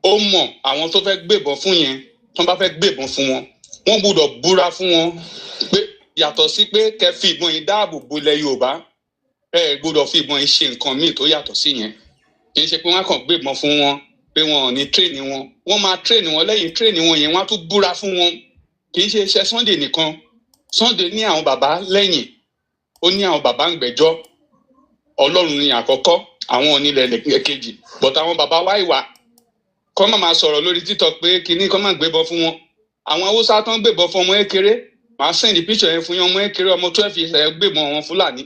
ó mọ̀ àwọn tó fẹ́ gbébọn fún yẹn. Tó bá fẹ́ gbébọn fún wọn, wọ́n gbọ́dọ̀ búra fún wọn pé yàtọ̀ sí pé kẹ́ fi ìbọn yìí dáàbò bo ilẹ̀ Yorùbá, ẹ gbọ́dọ̀ fi ìbọn yìí ṣe nǹkan míì tó yàtọ̀ sí yẹn. Kì í ṣe pé wọ́n á kàn gbébọn fún wọn pé wọn ò ní tírèènì wọn. Wọ́n máa tírèènì wọn, lẹ́yìn tírèènì wọn yẹn, wọ́n á tún búra fún wọn. Kì í ṣe iṣẹ́ Sunday nìkan. Sunday ní àwọn bàbá lẹ́yìn, ó ní àwọn bàbá ń gbẹ́jọ́. Ọlọ́run ni àkọ́kọ́, àwọn onílẹ̀ kejì, but àwọn bàbá wa ìwà kọ́ máa máa sọ̀rọ̀ lórí TikTok pé kinní kọ́ máa gbébọn fún wọn. Àwọn Haúsá tó ń gbébọn fún ọmọ kékeré, màá send picture yẹn fún yín. Ọmọ kékeré, ọmọ 12 years ẹ̀, gbébọn àwọn Fúlàní,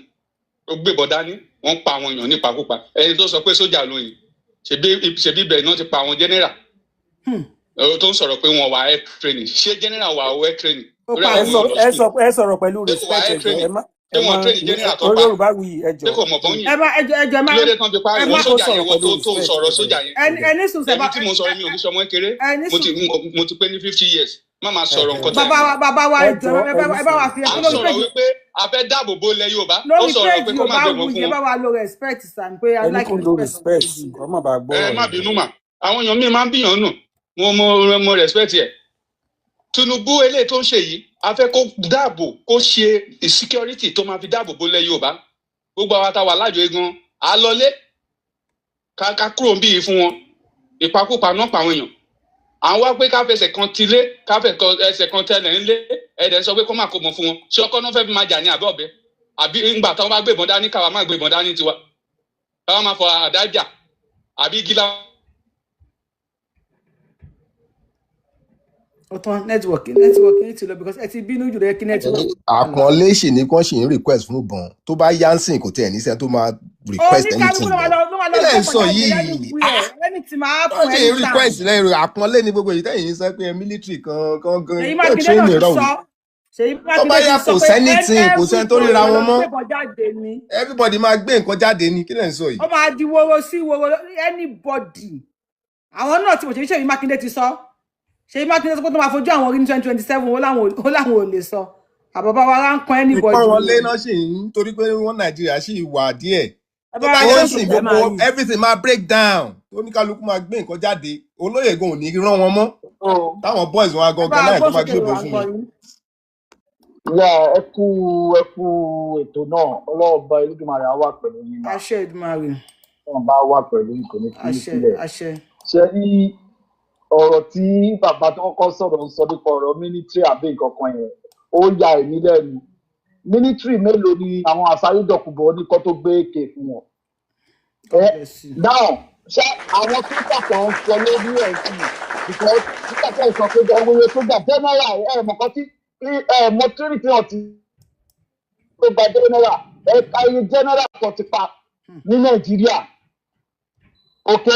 ó gbébọn dání, wọ́n pa àwọn èèyàn nípakúpa. Ẹni tó sọ pé sójà lóyìn, ṣebí ibẹ̀ náà ti pa àwọn general tó ń sọ̀rọ̀ pé wọ́n wà air training. Ṣé general wà air training? Ó Torí pa àwọn Ẹ èèyàn sọ lọ ẹ school. sọ, ẹ sọ̀rọ̀ pẹ̀lú Ṣé kò wà respect. air Ẹ jọ̀ọ́, training? ẹ má Ṣé ẹ wọn má training general tó orí pa? Yorùbá wuyì, ẹ Ṣé jọ̀ọ́. kò mọ̀ bọ́n yìn? Ẹ má, ẹ jọ̀ọ́, ẹ jọ̀ọ́, ẹ má Kí ló dé tán fi pa ẹ ìwọ má Ẹ kó sójà yẹn, sọ̀rọ̀ wọ́n pẹ̀lú tó ń respect, sọ̀rọ̀ ẹ sójà jọ̀ọ́. yẹn? Ẹ ní sùn sẹ Èmi bá tí mo sọ̀rọ̀, mi ò ní sọmọ kékeré. Ẹ ní Mo ti sùn. mo ti pé ní 50 years. Má máa sọ̀rọ̀ nǹkan tẹ́ Bàbá ẹ̀ wa, bàbá wa, Ẹ ẹ jọ̀ọ́, jọ̀ọ́, ẹ ẹ bá ní ẹ bá wa sùúrù. fi À ẹ ń lórí sọ̀rọ̀ péjì wípé a fẹ́ dáàbò bo ilẹ̀ Yorùbá. Ó lórí sọ̀rọ̀ péjì pé kó má Yorùbá gbébọn wuyì, fún ẹ wọn. bá wa lo respect sàn pé I Ẹ ní like kó lo respect on respect page. kó má bàa Ẹ gbọ́rọ̀ má rẹ̀. bínú mà, àwọn èèyàn míì máa ń bíyàn nù. Mo respect ẹ. Tinubu eléyìí tó ń ṣe yìí, a fẹ́ kó dáàbò, kó ṣe security tó máa fi dáàbò bo ilẹ̀ Yorùbá. Gbogbo àwa tá a wà lájọ egan, à lọlé ká kúrò níbí yìí fún wọn. Ìpakúpa náà pa àwọn èèyàn. À ń wá pé ká fẹsẹ̀ kan tilé, ká fẹsẹ̀ ẹsẹ̀ kan tẹlẹ̀ ńlé. Ẹ̀dẹ̀ ń sọ pé kó má kó mọ̀ fún wọn. Ṣé ọkọ náà fẹ́ fi máa jà ní àbẹ́ ọ̀bẹ? Àbí ńgbà táwọn bá gbébọn dání, káwa má gbébọn dání tiwa, káwa máa fọ àdá jà àbí gíla? Ó tán, network yín ti lọ because ẹ ti bínú jù lọ, kí network lọ. Àpọ́nlé sì ni kán sì ń request fún ìbọn. Tó bá yá ń sìn, kò tiẹ̀ níṣẹ́ tó máa request Oníkálukú anything ló máa mọ́. lọ, ló máa lọ Kí lẹ̀ ń gbébọn sọ jáde yìí? anywhere, anything máa Wọ́n happen sì ń anytime. request lẹ́yìn rẹ̀. Àpọ́nlé ni gbogbo èyí tẹ̀yìn ń sọ pé military kan kan gan Ṣèyí kan Mákindé train náà ti ìrọ̀rùn. sọ, Ṣèyí Tó bá Mákindé ti yá, sọ kò pé sẹ́nìtìn, kò sẹ́ni tó everybody ríra máa wọn lọ mọ́. gbébọn jáde ni. Everybody máa gbé nǹkan jáde ni. Kí lẹ̀ ń sọ yìí? Ó máa di woro sí woro, anybody. Àwọn náà ti mọ̀. Ṣèyí Mákindé ti sọ, Ṣèyí Mákindé sọ pé tó máa fojú àwọn rí ní 2027, ó láwọn ò lè sọ àbàbà wa ránkàn anybody Ìpọ́n wọlé ni o. náà sì ń torí pé wọ́n Nàìjíríà sì wà díẹ̀. Ẹ Tó bá bá wa yá Ó ń sì sìn, ẹ máa gbogbo rí. everything máa break down, oníkálukú máa gbé nǹkan jáde. Olóyè gan ò ní rán wọn mọ́. Táwọn boys wọn Ẹ bá agangan wa náà tó gbóhùn máa sókè, gbébọn wà ń fún gbọ́ wọn. yín. Yà, ẹ kú ètò náà. Ọlọ́ọ̀ba Elédùmarè á wà pẹ̀lú yín mà. Àṣẹ Èdùmàrè. Ọlọ́run bá wà pẹ̀lú yín, kò ní fi yín Àṣẹ. sílẹ̀. Àṣẹ. Ṣe rí ọ̀rọ̀ tí bàbá tó kọ́kọ́ sọ̀rọ̀ ń sọ nípa ọ̀rọ̀ military àbí nǹkan kan yẹn, ó ya èmi lẹ́nu. Military mélòó ni àwọn àsárídọ̀kùbọ̀ ní kó tó gbé èké fún wọn? God Ẹ bless you. Now, ṣé àwọn sójà kan ń sọ lórí ẹ̀ sí i? Because nígbà tí ẹ sọ pé ọwọ́ sójà general, ẹ mọ̀ kan tí ẹ mọ̀ trinity náà ti tó gba general, ẹ ka iye general kan ti pa ní Nàìjíríà. Ok,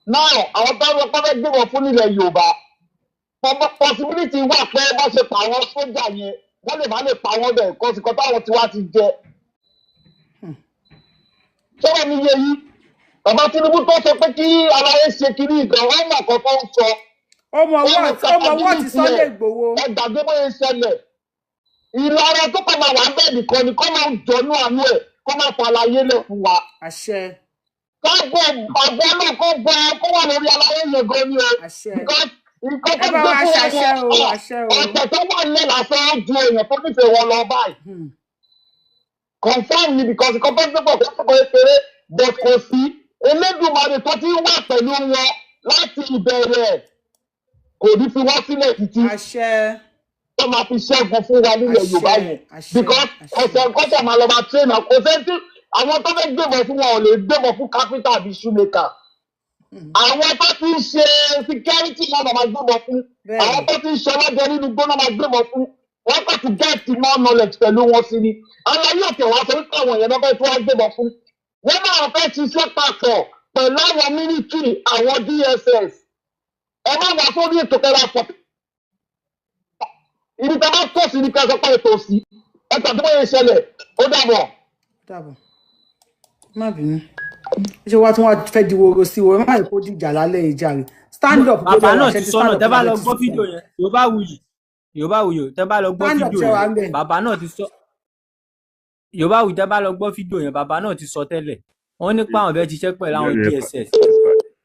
now àwọn tó ń kọ́ fẹ́ gbé wọn fún nílẹ̀ Yorùbá, possibility wà pé bá ṣe pa àwọn sójà yẹn, wọ́n lè má lè pa wọ́n bẹ́ẹ̀ kọ́ sí kọ́ táwọn tiwa ti jẹ. Sọ́wọ́n mi yé yín, bàbá Tinubu tó sọ pé kí aláyé ṣe kiri ìgbà wọn mọ̀ kọ́kọ́ ń sọ. Ó mọ Wọ́n mọ what, ó mọ what capability Sunday ẹ̀. Igboho. Ẹ gbàgbé bóyá ń ṣẹlẹ̀. Ìlara tó kọ́ máa wà bẹ́ẹ̀ nìkan ni kọ́ máa ń jọnú àánú ẹ̀, kọ́ máa fa àlàyé lẹ̀ fún wa. Àṣẹ. Káàbọ̀ àbọ̀ náà kó bọ kó wà lórí aláyé yẹn gan ni o. Àṣẹ. Because nǹkan Ẹ tó bá gbé wa fún wọn ṣàṣẹ o. yẹn, Àṣẹ o. ọ̀tẹ̀ tó wà nílẹ̀ lásán á ju èèyàn tó nífẹ̀ẹ́ wọn lọ báyìí. Confirm ni, because nǹkan tó gbé bọ̀ kó tó kéré, but kò sí Elédùmarè tó ti wà pẹ̀lú wọn láti ìbẹ̀rẹ̀, kò ní fi wá sílẹ̀ títí. Àṣẹ. Tó máa fi ṣẹ́gun fún wa nílẹ̀ Yorùbá Àṣẹ, yẹn. àṣẹ, Because àṣẹ. ẹsẹ̀ kọ́tà máa lọ máa train àwọn, kò sẹ́ni tí àwọn tó fẹ́ gbébọn fún wọn ò lè gbébọn fún kápítà àbí shoemaker. Àwọn tó ti ń ṣe security náà máa gbébọn fún, àwọn Bẹ́ẹ̀ni. tó ti ń ṣe ọlọ́dẹ nínú igbó náà máa gbébọn fún. Wọ́n kàn ti get more knowledge pẹ̀lú wọn sí ni. Aláyé òkè wá sọ wípé àwọn èèyàn náà fẹ́ tó wá gbébọn fún. Wọ́n máa fẹ́ ṣiṣẹ́ papọ̀ pẹ̀lú àwọn military, àwọn DSS. Ẹ má wá sórí ètò kẹrẹ àpọ̀. Ibi tá a bá tọ̀ sí ni ká sọ pé ètò sí. Ẹ tàbí bóyá ìṣẹ̀lẹ̀ ó dàbọ̀. Dàbọ̀. Má bínú. Ṣé wàá tún wá fẹ́ di woro sí wo? Ẹ má yẹ kó dìjà lálẹ́ ìjà rẹ̀. Stand up Bàbá gbọ́dọ̀ wà náà ṣe ti ti sọ stand náà, up tẹ́ bá lálẹ́ lọ ti gbọ́ sísẹ̀. fídíò yẹn, Yorùbá wuyì, Yorùbá wuyì, tẹ́ bá lọ gbọ́ Stand up fídíò ṣe wà yẹn, ń bẹ̀. bàbá náà ti sọ. Yorùbá wuyì, tẹ́ bá lọ gbọ́ fídíò yẹn, bàbá náà ti sọ tẹ́lẹ̀. Wọ́n ní pé àwọn fẹ́ ṣiṣẹ́ pẹ̀lú Ìyá àwọn mi ẹ DSS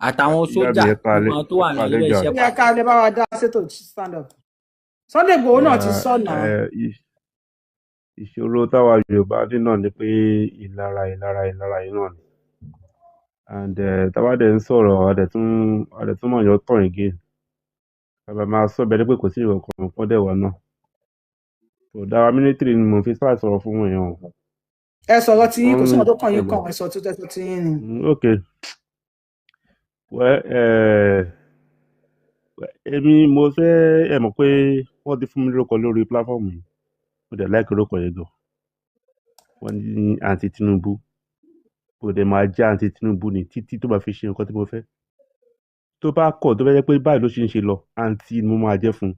àtàwọn ìyá sójà, mi ẹ gbogbo kalẹ̀ àwọn tó wà ẹ ní kalẹ̀ ilé jàre. iṣẹ́ Ó yẹ papọ̀. ká lè bá wa dá sétò stand up. Sunday Igboho náà ti Ìyá sọ náà. ẹ ìṣòro táwa Yorùbá ní náà ni pé ìlara ìlara ìlara yìí náà ni. And táwa dẹ̀ ń sọ̀rọ̀, a dẹ̀ tún mọ̀ yàn tàn again. Bàbá máa sọ bẹ́ẹ̀ ni pé kò sí ìwọ̀ kan kan dẹ̀ wá náà. Kò dára, military ni mò ń fi sáà sọ̀rọ̀ fún èèyàn o. Ẹ sọ̀rọ̀ tí yín, kò sí Wọ́n ọ̀dọ́ tó kàn yín ẹ̀gbọ́n. kàn, ẹ sọ tó tẹ́ sọ tí yín ni. Ok. Well, èmi mo fẹ́ ẹ mọ̀ pé wọ́n ti fún mi lórúkọ lórí platform yìí. Mo dẹ̀ like orúkọ yẹn gan. Wọ́n ní àǹtí Tinubu. Mo dẹ̀ máa jẹ́ àǹtí Tinubu ní títí tó bá fi ṣe nǹkan tí mo fẹ́. Tó bá kọ̀, tó bá jẹ́ pé báyìí ló ṣe ń ṣe lọ, àǹtí ni mo máa jẹ́ fún un.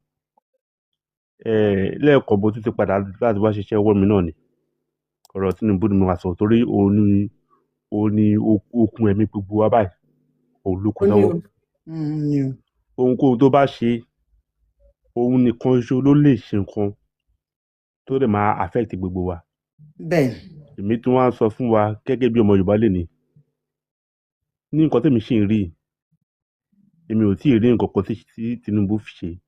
Lẹ́ẹ̀kan mo tún ti padà láti wá ṣiṣẹ́ ọwọ́ mi náà ni. Ọ̀rọ̀ Tinubu ni mo máa sọ torí òun ni okùn ẹ̀mí gbogbo wa báyìí. Òun ló kù Ó ní lọ́wọ́. o. Ní o. Ohunkóhun tó bá ṣe, òun nìkan ṣo ló lè ṣe nǹkan tó lè máa affect gbogbo wa. Bẹ́ẹ̀ni. Èmi tún wá ń sọ fún wa gẹ́gẹ́ bí ọmọ Yorùbá lè ní. Ní nǹkan tèmi ṣì ń rí, èmi ò tí ì rí nǹkan kan tí Tinubu ṣe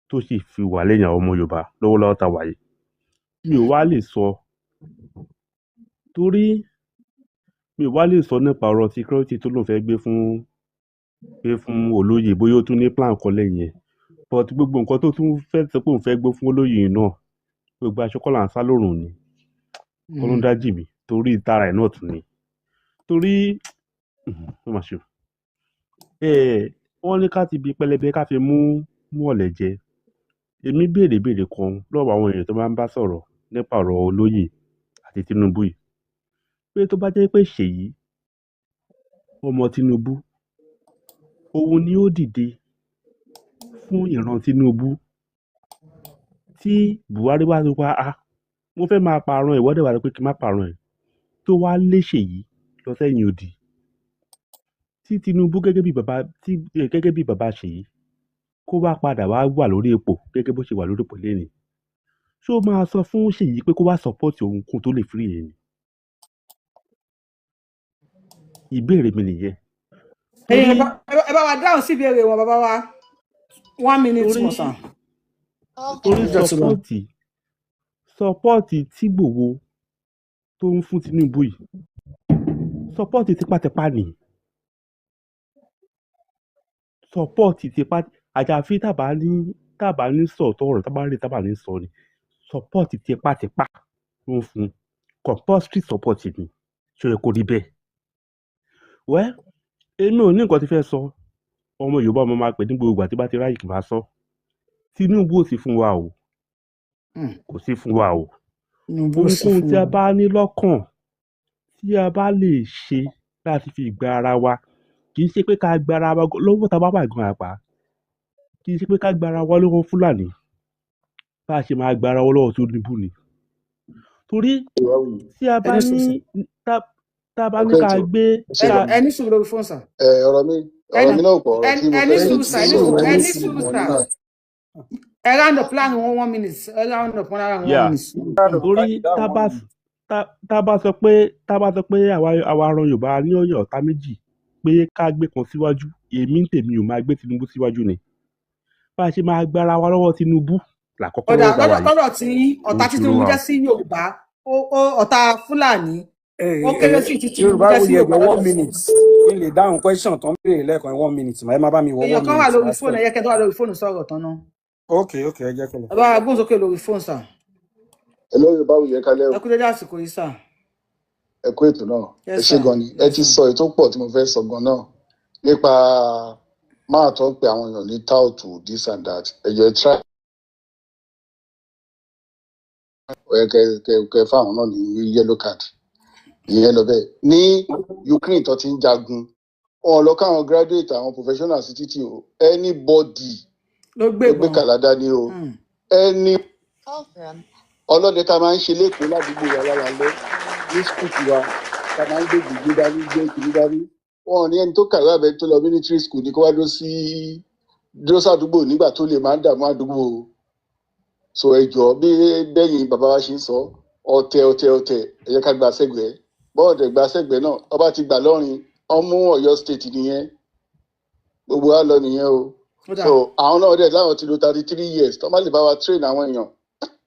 tó sì fi wà lẹ́yìn àwọn ọmọ Yorùbá lọ́wọ́lọ́wọ́ tá a wà yìí. Mi ò wá lè sọ torí mi ò wá lè sọ nípa ọ̀rọ̀ security tó lóun fẹ́ gbé fún olóyè, bóyá ó tún ní plan kan lẹ́yìn ẹ̀. But gbogbo nǹkan tó tún fẹ́ sọ pé òun fẹ́ gbé fún olóyè yìí náà, gbogbo aṣọ kọ́ là ń sá lórùn ni. Kọ́lọ́run dájì mí torí tara ẹ̀ náà tún ni. Torí ó mà ṣe o. Wọ́n ní ká ti bi pẹlẹbẹ ká fi mú ọ̀lẹ̀ jẹ. Èmi béèrè ìbéèrè kan lọ́wọ́ àwọn èèyàn tó máa ń bá sọ̀rọ̀ nípa ọ̀rọ̀ olóyè àti Tinubu yìí. Pé tó bá jẹ́ pé Ṣèyí ọmọ Tinubu, òun ni ó dìde fún ìran Tinubu tí Buhari wá sọ pé, "Ah, mo fẹ́ máa pààrọ̀ ẹ̀," ìwọ dẹ̀ wá sọ pé kí n má pààrọ̀ ẹ̀, tó wá lé Ṣèyí lọ sẹ́yìn odi. Tí Tinubu gẹ́gẹ́ bí bàbá Ṣèyí kó wá padà wá wà lórí ipò gẹ́gẹ́ bó ṣe wà lórí ipò lénìí. Ṣé ó máa sọ fún Ṣèyí pé kó wá support òun kó tó lè free ẹ̀ ni? Ìbéèrè mi nìyẹn. Ẹ̀yin Torí ẹ bá wa dáhùn sí ìbéèrè wọn, bàbá wa. One minute torí more, sir. torí Ọjọ́ ti lọ. Support tí Ìgbòho tó ń fún Tinubu yìí, support tipátipá ni. Support tipá, àjàfi tábà ní sọ̀tọ̀ ọ̀rọ̀ tábà rí tábà ní sọ ni. Support tipátipá ló ń fún, compulsory support ni. Ṣé ó yẹ kó rí bẹ́ẹ̀? Well, èmi ò ní nǹkan tí fẹ́ sọ. Ọmọ Yorùbá ọmọ máa pè ní gbogbo ìgbà tí bá ti ráyè kí n máa sọ. Tinubu ò sí fún wa o. Kò sí fún wa o. Tinubu ò sí Ohunkóhun fún tí a wa. bá ní lọ́kàn tí a bá lè ṣe láti fi gba ara wa, kì í ṣe pé ká gba ara wa lọ́wọ́ tá a bá wà gan àpá. Kì í ṣe pé ká gba ara wa lọ́wọ́ Fúlàní. Bá a ṣe máa gba ara wa lọ́wọ́ Tinubu ni. Torí tí a bá Ẹ ní sùúrù, ní sir. tá a bá ní Ọkọ ká ètò gbé ṣe ká Ẹ ní sùúrù lórí fóònù, sir. Ẹ ọ̀rọ̀ mi náà pọ̀, ọ̀rọ̀ tí mo Ẹ ní fẹ́ sọ sùúrù, ti sir. Ẹ ní sọ sùúrù, ẹ ní mo sùúrù, mọ̀ sir. nígbà. Ẹ round up láàrin one one minute. Ẹ round up one round one Yeah. minute. Torí tá bá sọ pé àwa ran Yorùbá ní ọ̀yọ́ ọ̀tá méjì pé ká gbé kan síwájú, èmi ń tèmi ò máa gbé Tinubu síwájú ni. Bá a ṣe máa gba ara wa lọ́wọ́ Tinubu làkọ́kọ́ Ọ̀dà lọ́wọ́ tá a wà lọ́dọ̀ yìí. lọ́dọ̀ tí ọ̀tá Òun tí ṣòro Tinubu wa jẹ́ o. sí Yorùbá, ó ọ̀tá Fúlàní, ó kéré sí ti Tinubu Yorùbá jẹ́ sí wuyì, Yorùbá ẹjọ lọ́dọ̀ one tí. minute kí n lè dáhùn question tó ń béèrè lẹ́ẹ̀kan. 1 minute, ẹ má bá mi wọ Èèyàn one kan wà minute lórí máa fóònù, stop. ẹ̀yẹ́kẹ́ tó wà lórí fóònù sọ̀rọ̀ tán náà. Ok, ok, ẹ jẹ́ kó lọ. Ẹ bá wa gbóhùn sókè lórí fóònù sà. Hello, Yorùbá Wuyì, ẹ kálẹ́ o. Ẹ kú dédé àsìkò yìí sà. Ẹ kú ètò náà. Ẹ Yes ṣé sà. gan ni. Ẹ Yes ti sà. sọ èyí tó pọ̀ tí mo fẹ́ sọ gan náà nípa máa tó ń pe àwọn èèyàn ní toutu this and that. Ẹ jọ̀ọ́, ẹ try ẹ kẹ kẹ kẹ fáwọn náà ní yellow card. Ìyẹn lọ bẹ́ẹ̀. Ní Ukraine tó ti ń jagun, wọn lọ káwọn graduate, àwọn professionals sí títì o. Anybody Ló ló gbé gbébọn. kàládá ní o. Ẹni ọlọ́dẹ tá a máa ń ṣe lẹ́kọ̀ọ́ ládùúgbò wa lálálẹ́ ní skul wa, tá a máa ń gbé gbègbè dání, gbé kiri dání, wọn ò ní ẹni tó kàwé àbẹ tó lọ military school ní kó wá dúró sí dúró sádùúgbò nígbà tó lè máa ń dààmú àdúgbò o. So ẹ jọ, bí bẹ́yìn bàbá wa ṣe ń sọ, ọ̀tẹ̀ ọ̀tẹ̀ ọ̀tẹ̀, ẹ jẹ́ ká gba sẹ́gbẹ̀ẹ́ bọ́ọ̀dẹ̀ gba sẹ́gbẹ̀ẹ́ náà. Ọba ti gbà lọ́rin ọmú Ọ̀yọ́ state nìyẹn, gbogbo wa lọ nìyẹn o. Ó dà. So àwọn náà dẹ̀ láwọn ti lo 33 years tó má lè bá wa train àwọn èèyàn,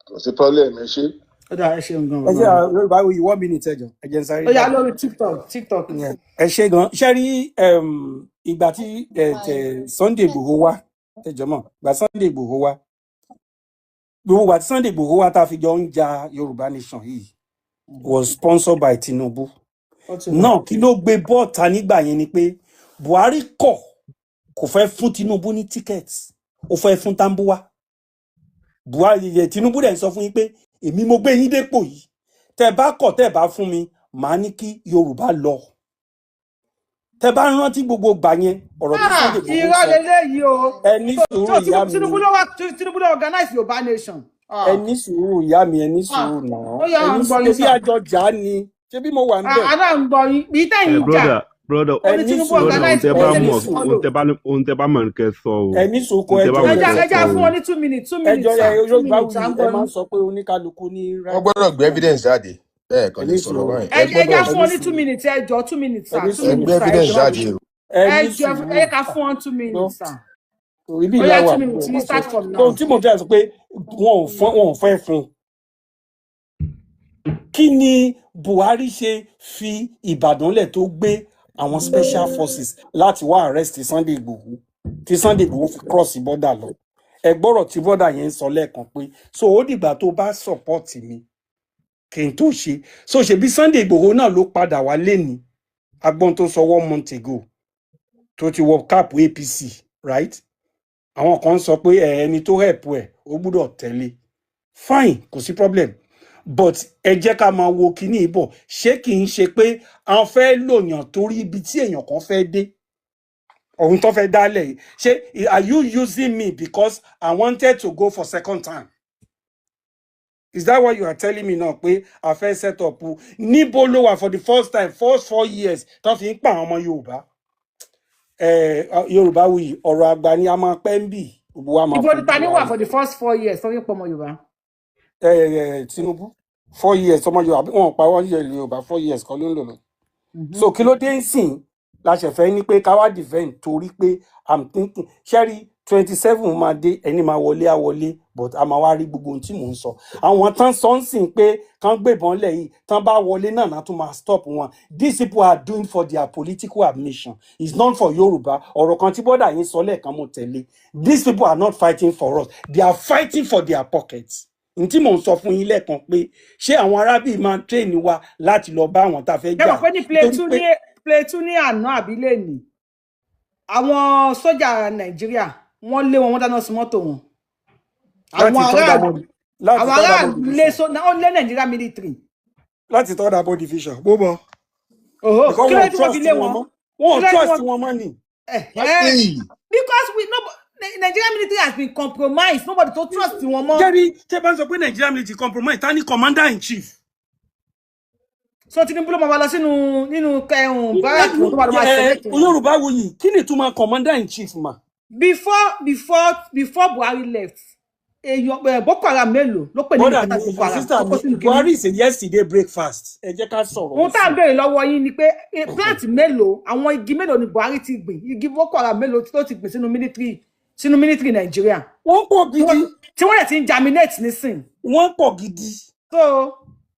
kò sí problem. Ẹ ṣé. Ó dà, ẹ ṣeun gan Ẹ ṣe bàbá mi. Yorùbá Wuyì, one minute, ẹ jọ̀ọ́, ẹ jẹ́ n sáré Ó yá dáhùn. lórí TikTok, TikTok. Yeah. Ẹ ṣe gan. Ṣe rí ìgbà tí Sunday Igboho wá, ẹ jọ̀ọ́ mọ̀, ìgbà Sunday Igboho wá, gbogbo ìgbà tí Sunday Igboho wá tá a fi jọ ń ja Yorùbá Nation yìí was sponsored by Tinubu. Ó ti wà. Náà kí ló gbé bọ́ọ̀ta nígbà yẹn ni pé Buhari kọ̀, kò fẹ́ fún Tinubu ní ticket, ó fẹ́ fún Tambuwa. Buhari yẹ Tinubu dẹ̀ ń sọ fún yín pé èmi mo gbé yín dépò yìí, tẹ́ bá kọ̀, tẹ́ bá fún mi, màá ní kí Yorùbá lọ. Tẹ́ bá rántí gbogbo gbà yẹn, ọ̀rọ̀ tí Ah, Sunday Igboho irọ́ sọ. leléyìí o. Ẹ ní So sùúrù so ìyá Tinubu mi. Tinubu ló wá, Tinubu ló organize Yorùbá Nation. Ẹ Ah, ní sùúrù ìyá mi, ẹ ní ah, sùúrù náà. Ó yá, Ẹ à ní ń gbọ́ sùúrù, yín ṣebí sà. àjọ jà ni, ṣebí mo wà ń Ah, bẹ̀. àná ń gbọ́ yín. Bí Ẹ tẹ̀yìn jà, brother, brother, ó Ẹ ní ní Tinubu sùúrù, brother, ohun organize tẹ ẹ bá kò ní mọ̀, Tinubu sùúrù, follow. ohun tẹ bá mọ̀ ní kẹ́ sọ o. Ẹ ní sùúrù, Ohun ẹ tẹ bá jọ̀ọ́ mọ̀ ní Ẹja kẹ́ ẹja sọ fún o. wọn ní 2 minutes, two ẹ minutes jọ̀ọ́, sà, ẹ two Yorùbá minutes, à Wuyì, ń ẹ gbọ́ máa yín. ń sọ pé oníkálukú ní Wọ́n right gbọ́dọ̀ gbé evidence jáde. Bẹ́ẹ̀ kan Ẹ lè ní sọ̀rọ̀ sùúrù. báyìí. Ẹ Ẹja gbọ́dọ̀ fún Ẹ wọn ní ní two sùúrù. minutes, ẹ jọ̀ọ́, 2 minutes Ẹ sà, ní two ẹ sùúrù. gbé minutes sà, ẹ evidence jọ̀ọ́. jáde o. Ẹ Ẹ ní jọ̀ọ́, sùúrù. ẹ ká fún wọn two Gbọ́ minutes sà. ibi Ó yá, ìlà wà two minutes gbogbo yín ọmọ sọ start from tó now. tí mo fẹ́ sọ pé wọn ò fẹ́ fún un. Kí ni Buhari ṣe fi Ìbàdàn lẹ̀ tó gbé àwọn special forces láti wá arrest Sunday Igboho, tí Sunday Igboho fi cross border lọ? Ẹ gbọ́rọ̀ tí border yẹn ń sọ lẹ́ẹ̀kan pé so ó dìgbà tó bá support mi kí n tó ṣe. So ṣebí Sunday Igboho náà ló padà wá léni, agbọ́n tó sọ one month ago tó ti wọ cap APC, right? Àwọn kan sọ pé ẹ ẹni tó help ẹ ó gbúdọ̀ tẹ̀lé. Fine, kò sí problem, but ẹ jẹ́ ká máa wo kinní yìí bọ̀. Ṣé kì í ṣe pé àwọn fẹ́ lòyàn torí ibi tí èèyàn kan fẹ́ dé, ohun tó fẹ́ dálẹ̀ yìí? Ṣé are you using me because I wanted to go for second time? Is that what you are telling me now, pé a fẹ́ set up o? Níbo ló wà for the first time, first 4 years tó fi ń pa àwọn ọmọ Yorùbá? Ẹ Yorùbá Wuyì, ọ̀rọ̀ àgbà ni, a máa pẹ́ ń bì, gbogbo wa máa Ibo ni fojú ta ni wa wà rí. for the first 4 years tó fi ń pọ̀ ọmọ Yorùbá? Ẹ ẹ Tinubu, 4 years ọmọ Yorùbá wọn pa wọn yẹ Yorùbá, 4 years kan ló ń lò lọ. So kí ló dé ń sìn la ṣe fẹ́ ní pé ká wá defend? Torí pé I'm thinking, ṣẹ́rí 27 máa dé, ẹni máa wọlé á wọlé, but a máa wá rí gbogbo ohun tí mò ń sọ. Àwọn tán sọ ń sìn pé kán gbébọn lẹ̀ yìí, tán bá wọlé náà náà tún máa stop wọn. These people are doing for their political ambition, it's not for Yorùbá. Ọ̀rọ̀ kan tí bọ́dà yín sọ lẹ́ẹ̀kan mo tẹ̀lé. These people are not fighting for us, they are fighting for their pockets. N tí mò ń sọ fún yín lẹ́ẹ̀kan pé ṣé àwọn arábì máa train wa láti lọ bá àwọn tá a fẹ́ Ṣé jà mọ̀ pé ní nítorí Plateau pé ní Plateau ní àná àbí lẹ́nìí, àwọn sójà Nàìjíríà wọ́n lé wọn, wọ́n dáná sun mọ́tò wọn. Láti Àwọn third aráàlú armored, láti àwọn third aráàlú armored lé division, ó lé Nàìjíríà military. Láti third armored division bó bọ Òhò, because kí ló wọn dé ò tí wọ́n fi trust lé wọn wọn? mọ́, wọn Kí ò ló dé tí trust wọ́n wọn mọ́ ni. Exactly. Because we no Nigerian military has been compromised, nobody to trust wọn mọ́. Jerry, tẹ́ bá ń sọ pé Nigeria military compromise, ta ni commander in chief? So Tinubu ló máa wá lọ sínú nínú kẹhùn báràkì wọn tó máa lọ máa Ẹ select wọn. Yorùbá Wuyì, kí ni ìtumọ̀ commander in chief mà? Before Buhari left, èèyàn Boko Haram mélòó ló pè ní Bọ́dà ìpátá mi, Boko Haram sister tó kó mi, sínú kínní? Buhari is a yesterday breakfast. Ẹ jẹ́ ká sọ̀rọ̀ Ohun tá à ń nísìn. béèrè lọ́wọ́ yín ni pé plant mélòó, àwọn igi mélòó ni Buhari ti gbìn, igi Boko Haram mélòó ló ti gbìn sínú military Nàìjíríà Wọ́n pọ̀ tí wọ́n gidi, tí wọ́n dẹ̀ ti ń germinate nísìn. wọ́n pọ̀ gidi. So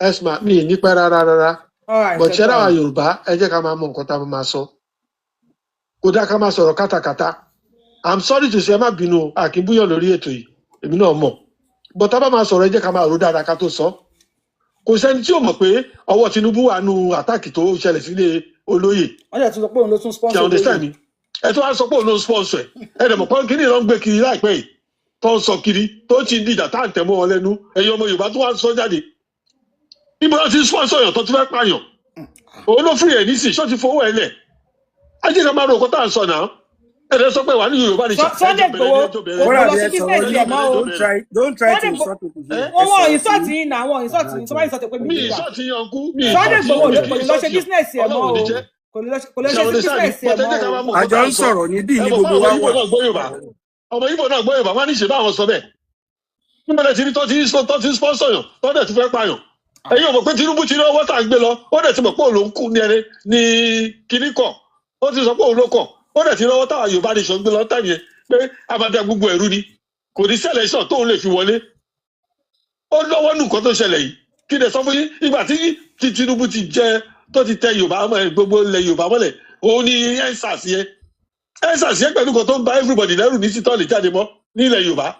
Esma, mi ì ní pẹ́ rárá rárá. All right, But ẹ ṣé go ráwa ahead. Yorùbá, ẹ jẹ́ ká máa mọ nǹkan tá a máa sọ. Kò dáa ká máa sọ̀rọ̀ kátàkátà. I'm sorry to say, ẹ má bínú o, a kì í búyàn lórí ètò yìí, èmi náà mọ̀. But tá a bá máa sọ̀rọ̀, ẹ jẹ́ ká máa rò dáadáa ká tó sọ. Kò sẹ́ni tí ò mọ̀ pé ọwọ́ Tinubu wà nù àtàkì tó ṣẹlẹ̀ sílé olóyè. Wọ́n dẹ̀ tún sọ pé òun ló tún Ṣe sponsor olóyè. Understand mi? Ẹ tó wá sọ pé òun ló ń sponsor ẹ. Ẹ dẹ̀ mọ̀ pé kíní ló ń gbé kiri láìpẹ́ yìí. tó ń sọ kiri tó ti ń dìjà tá à ń tẹ̀ mọ́ wọn lẹ́nu, ẹ̀yin ọmọ Yorùbá tó wá ń sọ jáde. Ibo náà ti sponsor yàn tó ti fẹ́ pààyàn? Òun ló fìrì ẹ̀ nísì, ṣó ti fowó ẹ̀ lẹ̀? Ajé ká máa ro nǹkan tá à ń sọ náà. Ẹ̀rẹ́ sọ pé wà ní Yorùbá nation. Sunday Ẹjọ́ bẹ̀rẹ̀ Igboho ní ẹjọ́ bẹ̀rẹ̀ kò Bọ́lá lọ bí sí ẹ sọ̀rọ̀ business yìí, ẹ̀ mọ́ o. don't try to Sunday Igboho insult people here. Ẹ wọn wọn sọ̀rọ̀ sí insult yín náà, wọn insult yín, tó bá insult pé mi Mi nígbà. ìsọ̀tì yan kú, mi Sunday ìsọ̀tì Igboho yan, kò mi lè lọ ṣe ìsọ̀tì yan. business ẹ̀ mọ́ Ọlọ́run ò ní o. jẹ́. Kò lè lọ ṣe Ṣé sí ọ̀rẹ́ sáà ni? business ẹ̀ Bọ́tẹ́ mọ́ jẹ́ ká o. máa mọ nǹkan Àjọ tá à ń ń sọ. sọ̀rọ̀ níbí Ẹ ní mọ̀ gbogbo fáwọn wa ọmọ Ìgbò wà. náà gbọ́ Yorùbá. Ọmọ Ìgbò náà gbọ́ Yorùbá, wọ́n á ní ṣe báwọn sọ bẹ́ẹ̀. Níbo lẹ ti rí tó ti ń sponsor yàn, tó dẹ̀ ti fẹ́ pààyàn? Ẹ̀yin ò mọ̀ pé Tinubu ti rí ọwọ́ tá à ń gbé lọ, ó dẹ̀ ti mọ̀ pé òun ló ń kú ní ẹni ní kinní kọ̀. Ó ti sọ pé òun ló kọ̀. Ó dẹ̀ ti rí ọwọ́ táwa Yorùbá nation gbé lọ táyì yẹn pé abada gbogbo ẹ̀rú ni. Kò ní selection tóun lè fi wọlé. Ó lọ́wọ́ nù nǹkan tó ṣẹlẹ̀ yìí. Kí ni sọ fún yín? Ìgbà tí Tinubu ti jẹ tó ti tẹ Yorùbá mọ́ gbogbo ilẹ̀ Yorùbá mọ́lẹ̀, òun ni EndSARS yẹn. EndSARS yẹn pẹ̀lú nǹkan tó ń ba everybody lẹ́rù ní títọ́ lè jáde mọ́ nílẹ̀ Yorùbá.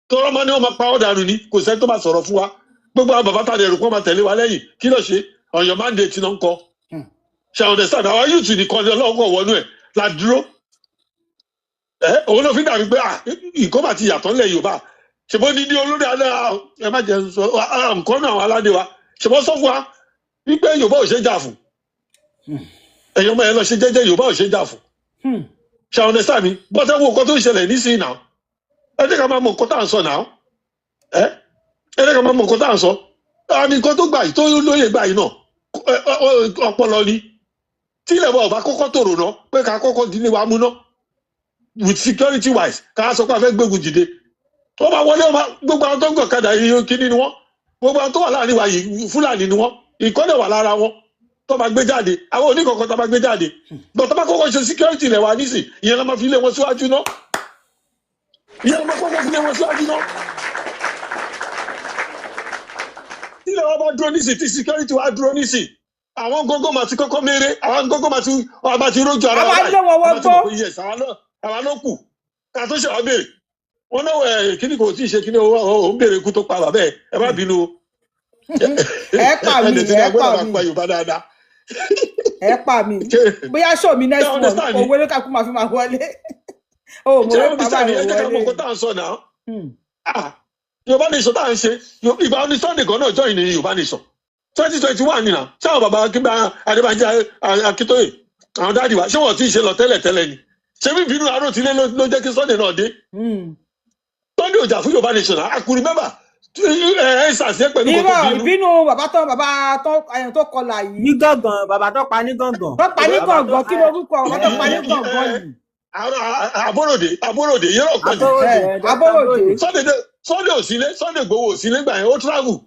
Tọrọ mọ́ ni wọ́n máa pa ọ́ dànù ni, kò sẹ́ni tó máa sọ̀rọ̀ fún wa. Gbogbo àwọn bàbá tàbí ẹrù kó máa tẹ̀lé wa lẹ́yìn. Kí ló ṣe? Ọ̀yọ́ mandate náà ń kọ. Ṣe àwọn understand? Àwọn youth nìkan ni Ọlọ́run kọ̀ wọnú ẹ̀ la dúró. Ẹ òun ló fi dàbí pé nǹkan bá ti yàtọ̀ nílẹ̀ Yorùbá. Ṣèbó ní olórí alẹ́ ẹ má jẹ́ sọ nǹkan náà àwọn aládé wa. Ṣèbó sọ fún wa wípé Yorùbá ò ṣe é jà fún. Ẹ̀yin ọmọ yẹn lọ ṣe jẹ́jẹ́, Yorùbá ò ṣe é jà fún. Ṣe àwọn understand mi? Bọ́tẹ́ wo nǹkan tó ń ṣẹlẹ̀ nísìnyí náà. Ẹ jẹ́ ká máa mọ nǹkan tá à ń sọ náà. Ẹ jẹ́ ká máa mọ nǹkan tá à ń sọ. Àmì nǹkan tó gbà yìí tó lóye gbà yìí náà ọpọlọ ni. Tí ilẹ̀ wa ò bá kọ́kọ́ tòrò ná pé ká kọ́kọ́ dílé wa mú ná with security wise ká sọ pé a fẹ́ gbégun dìde. Wọ́n máa wọlé gbogbo àwọn tó ń gọ̀kadà yìí kíní ni wọ́n. Gbogbo àwọn tó wà láàrin wa yìí Fúlàní ni wọ́n. Ìkọ́lẹ̀ wà lára wọn tó máa gbé jáde. Àwọn oníkọ̀ọ̀kan tó máa gbé jáde. Bọ̀tọ́ bá kọ́kọ́ ṣe security ilẹ̀ wa nísìn, ìyẹn la máa fi lé wọn síwájú ná. Ìyẹn la máa kọ́kọ́ fi lé wọn síwájú ná. Tí ilẹ̀ wa bá dúró nísìn, tí security wa dúró nísìn, àwọn gógó máa ti kọ́kọ́ méré, àwọn gógó máa ti rójú ara A wa máa báyìí. lé wọn A máa ti wọgbó. mọ̀ pé yes, àwa ló kù. Ká tó ṣe wá béèrè. Wọ́n náà kíní kò tí ì ṣe kíní ó ń béèrè ikú tó pa bàbá ẹ̀. Ẹ má bínú o. Ẹ pa mí, Ẹ dẹ̀ ti ní ẹ agbọ́dọ̀ pa máa mí. pa Yorùbá dáadáa. Ẹ pa mí. Bóyá show mi next Ṣé month, understand ni? òwe ló kàkú máa fi máa wọlé. O mo Ṣé wé pa understand ni? báyìí Ẹ jẹ́ ká mọ wọlé. nǹkan tá à ń sọ náà. Yorùbá nation tá à ń ṣe, ìgbà ní Sunday kan náà join ní Yorùbá nation. 2021 nìyà. Ṣé àwọn bàbá Akínbá Adébánjí Akíntóyè, àwọn dáàdì wa, ṣé wọ́n ti ṣe lọ tẹ́lẹ̀ tẹ́lẹ̀ ni? Ṣé bí ìbínú Arótilé ló jẹ́ kí Sunday náà dé? Sunday ò jà fún Yorùbá nation náà. I could remember EndSARS yẹn pẹ̀lú nǹkan tó Irọ́ bínú. ìbínú bàbá tó bàbá tó ẹ̀yàn tó kọlà yìí. Ní gángan, bàbá tó pa ní gángan. Tó pa ní Bàbá tó gángan, kí lorúkọ bàbá tó pa ní gángan yìí? Aborode, Aborode, yẹn náà pẹ̀lú. Aborode, Aborode. Sunday ò sílé, Sunday Igboho ò sílé gbà yẹn, ó travel.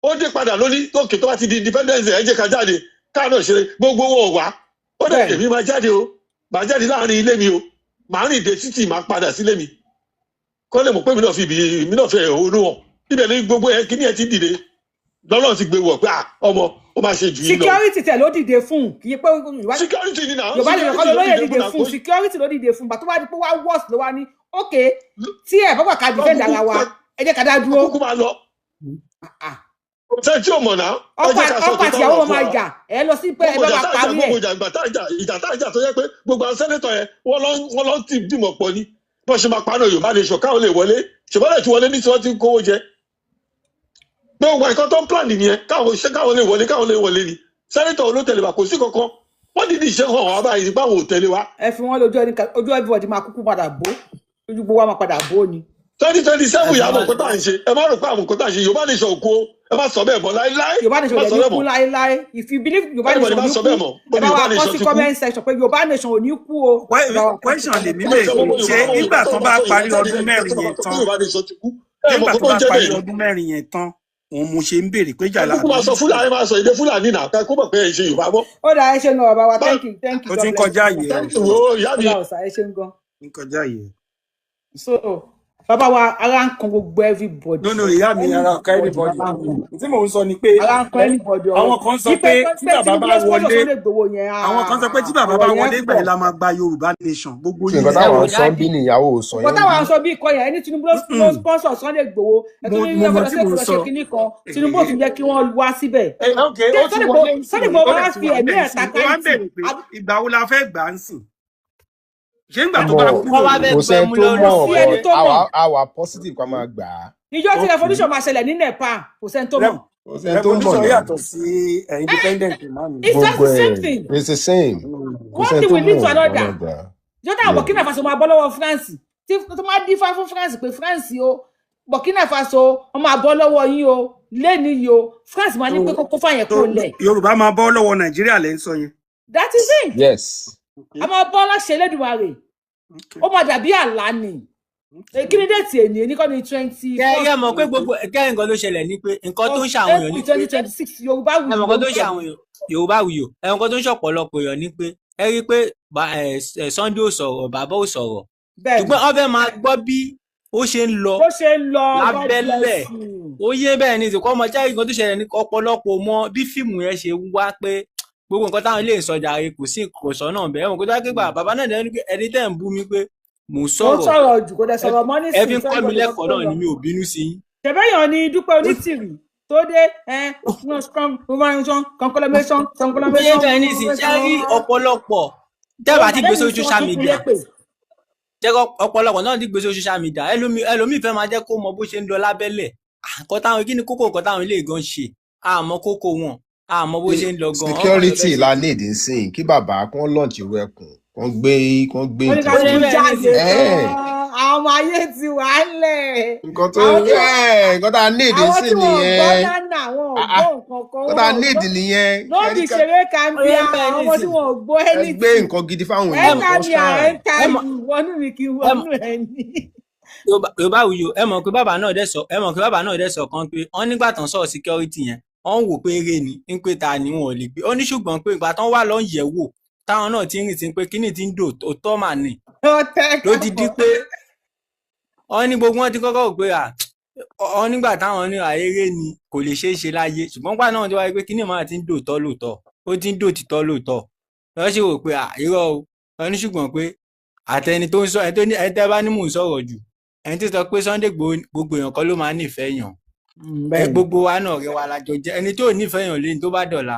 Ó dé padà lóní tókè tó bá ti di independence ẹ jẹ́ ká jáde, ká náà ṣeré, gbogbo wọn ò wá. Ó dẹ̀ èmi máa jáde o, máa jáde láàrin ilé mi o, màá rìn dé títì, màá padà sílé mi. Kọ́ lè mọ̀ pé mi náà fi ibi mi náà fẹ́ ẹ̀hónú hàn. Ibẹ̀ ni gbogbo ẹ kíní ẹ ti dìde. Lọ́lọ́run ti gbé wọ̀ pé ọmọ ó máa ṣe jù yín lọ. Security tẹ̀ ló dìde fún, kì í pé Security ni náà, Yorùbá nation kọ́ security ló lóye dìde dìde fún náà. fún, security ló dìde fún. Bàtú wá di pé wá worse ló wá ní, okay, tí ẹ bá wà ká defend ara wa, ẹ jẹ́ ká dá dúró. Kúkú máa lọ. Ṣé tí o mọ̀ náà? Ẹ Ọkọ jẹ́ ká sọ ọkọ tòótọ́ àtìyàwó ọ̀rọ̀ wọn fún máa wa. jà, ẹ lọ sí pé ẹ Gbogbo bá ìjà máa tá à ń jà, parí gbogbo ẹ̀. ìjà ìgbà tá à ń jà, ìjà tá à ń jà tó yẹ pé gbogbo àwọn sẹ́nẹ́tọ̀ yẹn wọ́n lọ ń tì dìmọ̀ pọ̀ ni. Bọ́n ṣe máa paná Yorùbá nation káwọn lè wọlé. Ṣùgbọ́n lè ti wọlé ní tí wọ́n ti ń kówó jẹ. Gbogbo nǹkan tó ń plan nìyẹn káwọn ṣe káwọn lè wọlé káwọn lè wọlé ni. Sẹ́nẹ́tọ̀ olótẹ̀lé wa kò sí kankan. Wọ́n dìde ìṣe hàn wá báyìí nípa àwọn ò tẹ̀lé wa. Ẹ fi wọn lójú ẹni ojú everybody máa kúkú padà bó, ojú gbogbo wa máa padà bó ni. 2027 yà á mọ̀ nǹkan tá à ń ṣe. Ẹ má rò pé àwọn nǹkan tá à ń ṣe Yorùbá nation òkú o. Ẹ má sọ bẹ́ẹ̀ mọ́ láéláé. Yorùbá Ẹ nation má ò sọ dẹ̀ ní bẹ́ẹ̀ kú mọ́. láéláé. If you believe Yorùbá Anybody nation ò má ní sọ kú, bẹ́ẹ̀ mọ́. ẹ Bó bá Yorùbá wa kọ nation sí ti kú. comment section pé Yorùbá nation ò ní kú o. Ẹ bá wa kọ sí Question comment lèmi Ẹ má lè sọ gbogbo ṣe Yorùbá nígbà tó tó bá bá sọ parí Yorùbá jáde ọdún ẹ mẹ́rin tó bá yẹn sọ pé tán, Yorùbá nation ti kú. Ẹ mọ̀ nígbà nǹkan tó tó ń bá jẹ́ parí bẹ́ẹ̀ ni. ọdún mẹ́rin yẹn tán, òun mo ṣe ń béèrè pé Ẹ jàlá kúkú máa sọ Fúlàní máa sọ èdè Fúlàní náà ká kó mọ̀ pé ẹ ṣe Yorùbá mọ́. Ó dáa, ẹ ṣeun gan bàbá wa, thank you, thank you, ó God ti ń bless kọjá you. àyè ẹ Wo ìyá Ó mi dáa ọ̀sà, ẹ ṣeun gan. ń kọjá àyè ẹ. So bàbá wa, ara ń kan gbogbo everybody. No, no, ìyá mi, ara ọ̀ka Everybody everybody. bàbá ń kan. Tí mò ń sọ ni pé Ara ń kan anybody ọ̀rọ̀. àwọn kan sọ Ipe pé tí pé bàbá Tinubu bá ló sponsor wọlé, Sunday Igboho yẹn, àwọn kan sọ pé tí bàbá ọ̀rọ̀ bá yẹn wọlé ìgbà pọ̀. yẹn la máa gba Yorùbá nation gbogbo Ṣé yín nǹkan lẹ Ẹ táwọn wò ń sọ ń bí dáàdì, nìyàwó ò sọ Nǹkan yẹn ń táwa bí. ń sọ bí ikọ̀ yẹn, ẹni Tinubu ló sponsor Sunday Igboho, ẹ Mo tún ní mo mọ ọkọ̀ lọ tí sí mò Èkó ń lọ ṣe sọ. kinní kan, Tinubu ò tún jẹ́ kí wọ́n wá síbẹ̀. Ok, ó ti Sunday wọlé Igboho ń Sunday sìn, Igboho ó máa dẹ̀ ti fi wà ẹ̀mí bẹ́ẹ̀ ẹ̀ sìn, ó wá ń ta káìtì. béèrè pé ìgbà wo la fẹ́ gbà á ń sìn. Ṣé ńgbà tó bá Mọ̀, kúrò Wọ́n wá ní. fẹ́ kò sẹ́ni gbẹ́mú tó lọ́rùn mọ̀, Kò sí ẹni but tó mọ̀. àwa positive ká máa gbà á. Ìjọ tí Okay. revolution máa ṣẹlẹ̀ ní Nepal, kò sẹ́ni tó mọ̀. Kò sẹ́ni tó mọ̀ Revolution náà. yàtọ̀ sí independent, mami. It's just Gbogbo the same ẹ̀ thing. it's the same. Kò One sẹ́ni thing tó will lead mọ̀ to another. another. Jọ́dá Yeah. Burkina Faso máa bọ́ lọ́wọ́ France, tí tó máa dífá fún France pé France o, Burkina Faso wọ́n máa bọ́ lọ́wọ́ yín o lẹ́ni yìí o, France máa ní pé So kó fàyẹn so kúrò lẹ̀. Yorùbá máa bọ́ lọ́wọ́ Nàìjíríà lẹ́ ń sọ yẹn. That is it. Yes. Okay. A máa bọ́ láṣẹ Elédùmarè. Okay. Ó máa dàbí àlá ni. Okay. Kí ni déètì èní? Èní kọ́ ni twenty Kẹ́ first ẹ mọ̀ pé gbogbo kẹ́ nǹkan tó ṣẹlẹ̀ ni pé nǹkan tó of ń ṣàwọn èèyàn April ni pé 2026. Yorùbá ẹ wuyì mọ̀ nǹkan tó ń lórúkọ ṣàwọn mi. èèyàn, Yorùbá wuyò, ẹ mọ̀ nǹkan tó ń ṣọ̀pọ̀lọpọ̀ èèyàn ni pé ẹ rí i pé Sunday ò sọ̀rọ̀, bàbá ò sọ̀rọ̀, Bẹ́ẹ̀ni, ṣùgbọ́n wọ́n fẹ́ máa gbọ́ bí ó ṣe ń lọ bó ṣe ń lọ, God lábẹ́lẹ̀. bless you. Ó yé bẹ́ẹ̀ ni ìsìnkú ọmọ jáde. Nǹkan tó ṣẹlẹ̀ ní ọ̀pọ̀lọpọ̀ mọ bí fíìmù yẹn ṣe wá pé gbogbo nǹkan táwọn ilé ìsọjà rẹ kò sí kò sọ náà bẹ́ẹ̀. Mọ̀ kó tó wá pé gbà bàbá náà lẹ́nu pé ẹni tẹ́ ń bú mi pé mò ń Ó ń sọ̀rọ̀, sọ̀rọ̀ jù, kò dẹ̀ ẹ sọ̀rọ̀ mọ́ ẹ fi nísìnyí ń kọ́ Sunday mi nìkan lẹ́kọ̀ọ́ tó náà lọ. ni mi ò bínú sí yín. Ṣẹ̀bẹ́yàn ni Dúpẹ́ Onítìrì tó dé Ó yé bẹ́ẹ̀ ní ìsìn ṣe rí ọ̀pọ̀lọpọ̀ tẹ́bà Òun ti gbé àlẹ́ sórí mi tí wọ́n social tún fún media, lépè. jẹ́ kó ọ̀pọ̀lọpọ̀ náà ti gbé sórí social media, ẹlòmíì fẹ́ máa jẹ́ kó mọ bó ṣe ń lọ lábẹ́lẹ̀. Nǹkan táwọn kí ni kókó nǹkan táwọn ilé gan ṣe, àmọ́ kókó wọn, àmọ́ bó ṣe ń lọ gan, wọ́n kàn lọ fẹ́ Security ṣe. la need nsìn, kí bàbá kán launch irú ẹkùn kán gbé kán gbé Wọ́n ní nǹkan Ó yé kálukú fún. bẹ́ẹ̀ ní jáde ìsìn tán, Ẹ́ẹ̀, àwọn ọmọ ayé ti wà á lẹ̀. nǹkan tó Àwọn tí ẹ́ẹ̀, nǹkan tá a need àwọn nsìn tí wọn ò gbọ́ nìyẹn. nánà, wọn ò Ah, ah, gbọ́ nǹkan kan, nǹkan tá wọn a ò need gbọ́ nìyẹn. no Ṣẹ́rí be ká ṣeré Ó yé kambia, bẹ́ẹ̀ àwọn ní ọmọ tí ìsìn wọn ò gbọ́ ẹ gbé anything. nǹkan gidi fáwọn ẹ èèyàn mọ̀ Enter kán me, I shine. enter ẹ mọ̀ you, wọnú mi kí n ẹ mọ̀ wọnú ẹ ní. Yorùbá wuyò, ẹ mọ̀ pé bàbá náà dẹ̀ sọ, ẹ mọ̀ pé bàbá náà dẹ̀ sọ kan pé wọ́n nígbà tán sọ̀rọ̀ security yẹn, wọ́n ń wò pé eré ni ń pé ta ni wọn ò lè gbé ó ní, ṣùgbọ́n pé ìgbà tán wà lọ ń yẹ̀ wò táwọn náà ti ń rìn sí pé kíní ti ń dò òótọ́ mà ní Ọtẹ ló ti di káàbọ̀. pé wọ́n ní gbogbo wọn ti kọ́kọ́ rò pé à ọ nígbà táwọn ní àìrè ni kò lè ṣeé ṣe láyé, ṣùgbọ́n gbà náà ti wáyé pé kíní máa ti ń dòótọ́ lóòótọ́, ó ti ń dòtítọ́ lóòótọ́, wọ́n sì rò pé à irọ́ o. Wọ́n ní ṣùgbọ́n pé àtẹni tó ń sọ ẹni tó ní ẹni tẹ́ bá ní mò ń sọ̀rọ̀ jù, ẹni tó sọ pé Sunday Igboho gbogbo èèyàn kọ́ ló máa nífẹ̀ẹ́ yàn, ẹ Bẹ́ẹ̀ni, gbogbo wa náà rẹ wa lájọ jẹ, ẹni tó nífẹ̀ẹ́ yàn lẹ́ni tó bá dọ̀la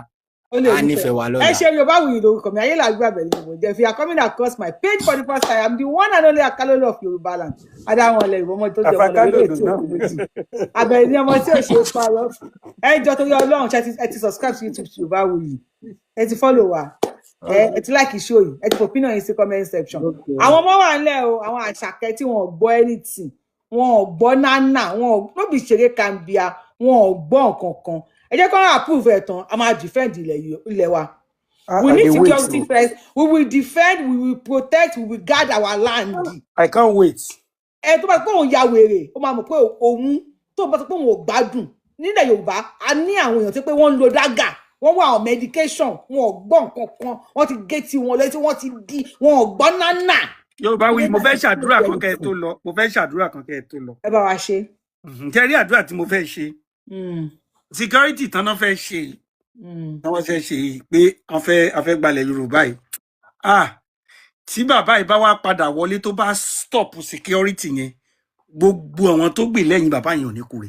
ó lè á nífẹ̀ẹ́. nífẹ̀ẹ́ wa Ẹ lọ́la. ṣe Yorùbá wuyì lórúkọ mi, ayé làgbà bẹ̀rẹ̀ ni mo jẹ́. If you are coming across my page for the first time, I'm the one and only Akalolo of Yorùbá land. Adáwọn ọlẹ ìwọ ọmọ tó jẹ ọmọ lọ lélẹ̀ Àfàkálòlò tí ò náà. kú méjì. Abẹ̀rẹ̀ ni ọmọ tí ò ṣe é parọ́. Ẹ jọ torí Ọlọ́run, ṣe ẹ ti subscribe sí YouTube Yorùbá wuyì, ẹ ti follow wa, ẹ ti like show yìí, ẹ ti fò opinion yín sí comment section. Okay. Àwọn ọmọ wà ńlẹ̀ o, àwọn àṣàkẹ́ tí wọn ò gbọ́ anything, wọn ò gbọ́ nánà, wọn ò no be ṣeré kambia, wọn ò gbọ́ nǹkan kan. Ẹ jẹ́ kó wọ́n approve ẹ̀ tán, a máa defend ilẹ̀ wa. I We I need dey wait security o. first. We will defend, we will protect, we will guard our land. I can't wait. Ẹ tó bá sọ pé òun ya wèrè, ó máa mọ̀ pé òun tó bá sọ pé òun ò gbádùn nílẹ̀ Yorùbá, a ní àwọn èèyàn tó pé wọ́n ń lo dágà, wọ́n wà on medication, wọn ò gbọ́ nǹkan kan, wọ́n ti gé tí wọn létí, wọ́n ti di, wọn ò gbọ́ nánà. Yorùbá wí, mo fẹ́ ṣàdúrà kan kẹ́ ẹ Anything. tó lọ. Mo fẹ́ ṣàdúrà kan kẹ́ ẹ tó lọ. Ẹ bá wa ṣe. Ṣé rí àdúrà tí mo fẹ́ ṣe? Security tán náà fẹ́ ṣe yìí, tán wọ́n fẹ́ ṣe yìí pé wọ́n fẹ́ gbalẹ̀ Yorùbá yìí. Ah, tí bàbá yìí bá wá padà wọlé tó bá stop security yẹn, gbogbo àwọn tó gbè lẹ́yìn bàbá yẹn ò ní kúre.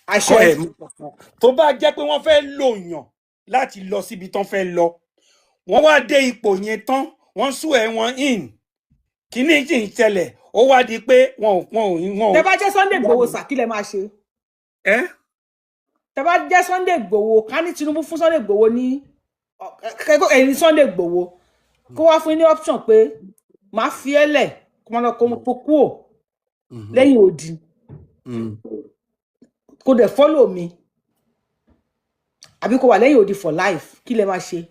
Àṣẹ. Kọ́ ẹ̀ mú kankan. Tó bá jẹ́ pé wọ́n fẹ́ lò yàn láti lọ síbi tán fẹ́ lọ, wọ́n wá dé ipò yẹn tán, wọ́n sún ẹ̀ wọ́n in. Kíní sì ń ṣẹlẹ̀, ó wá di pé wọn ò wọn ò wọn Tẹ ò. bá jẹ́ Sunday Igboho sà, kí lẹ máa ṣe? Ẹ́ Tẹ bá jẹ́ Sunday Igboho, ká ní Tinubu fún Sunday Igboho ní kẹ́kọ̀ọ́ ẹ̀yin Sunday Igboho kó wá fún yín ní option pé màá fi ẹ́ lẹ̀ kó máa lọ kó kúò lẹ́yìn odi, kó dẹ̀ follow mi, àbí kó wà lẹ́yìn odi for life, kí lẹ máa ṣe?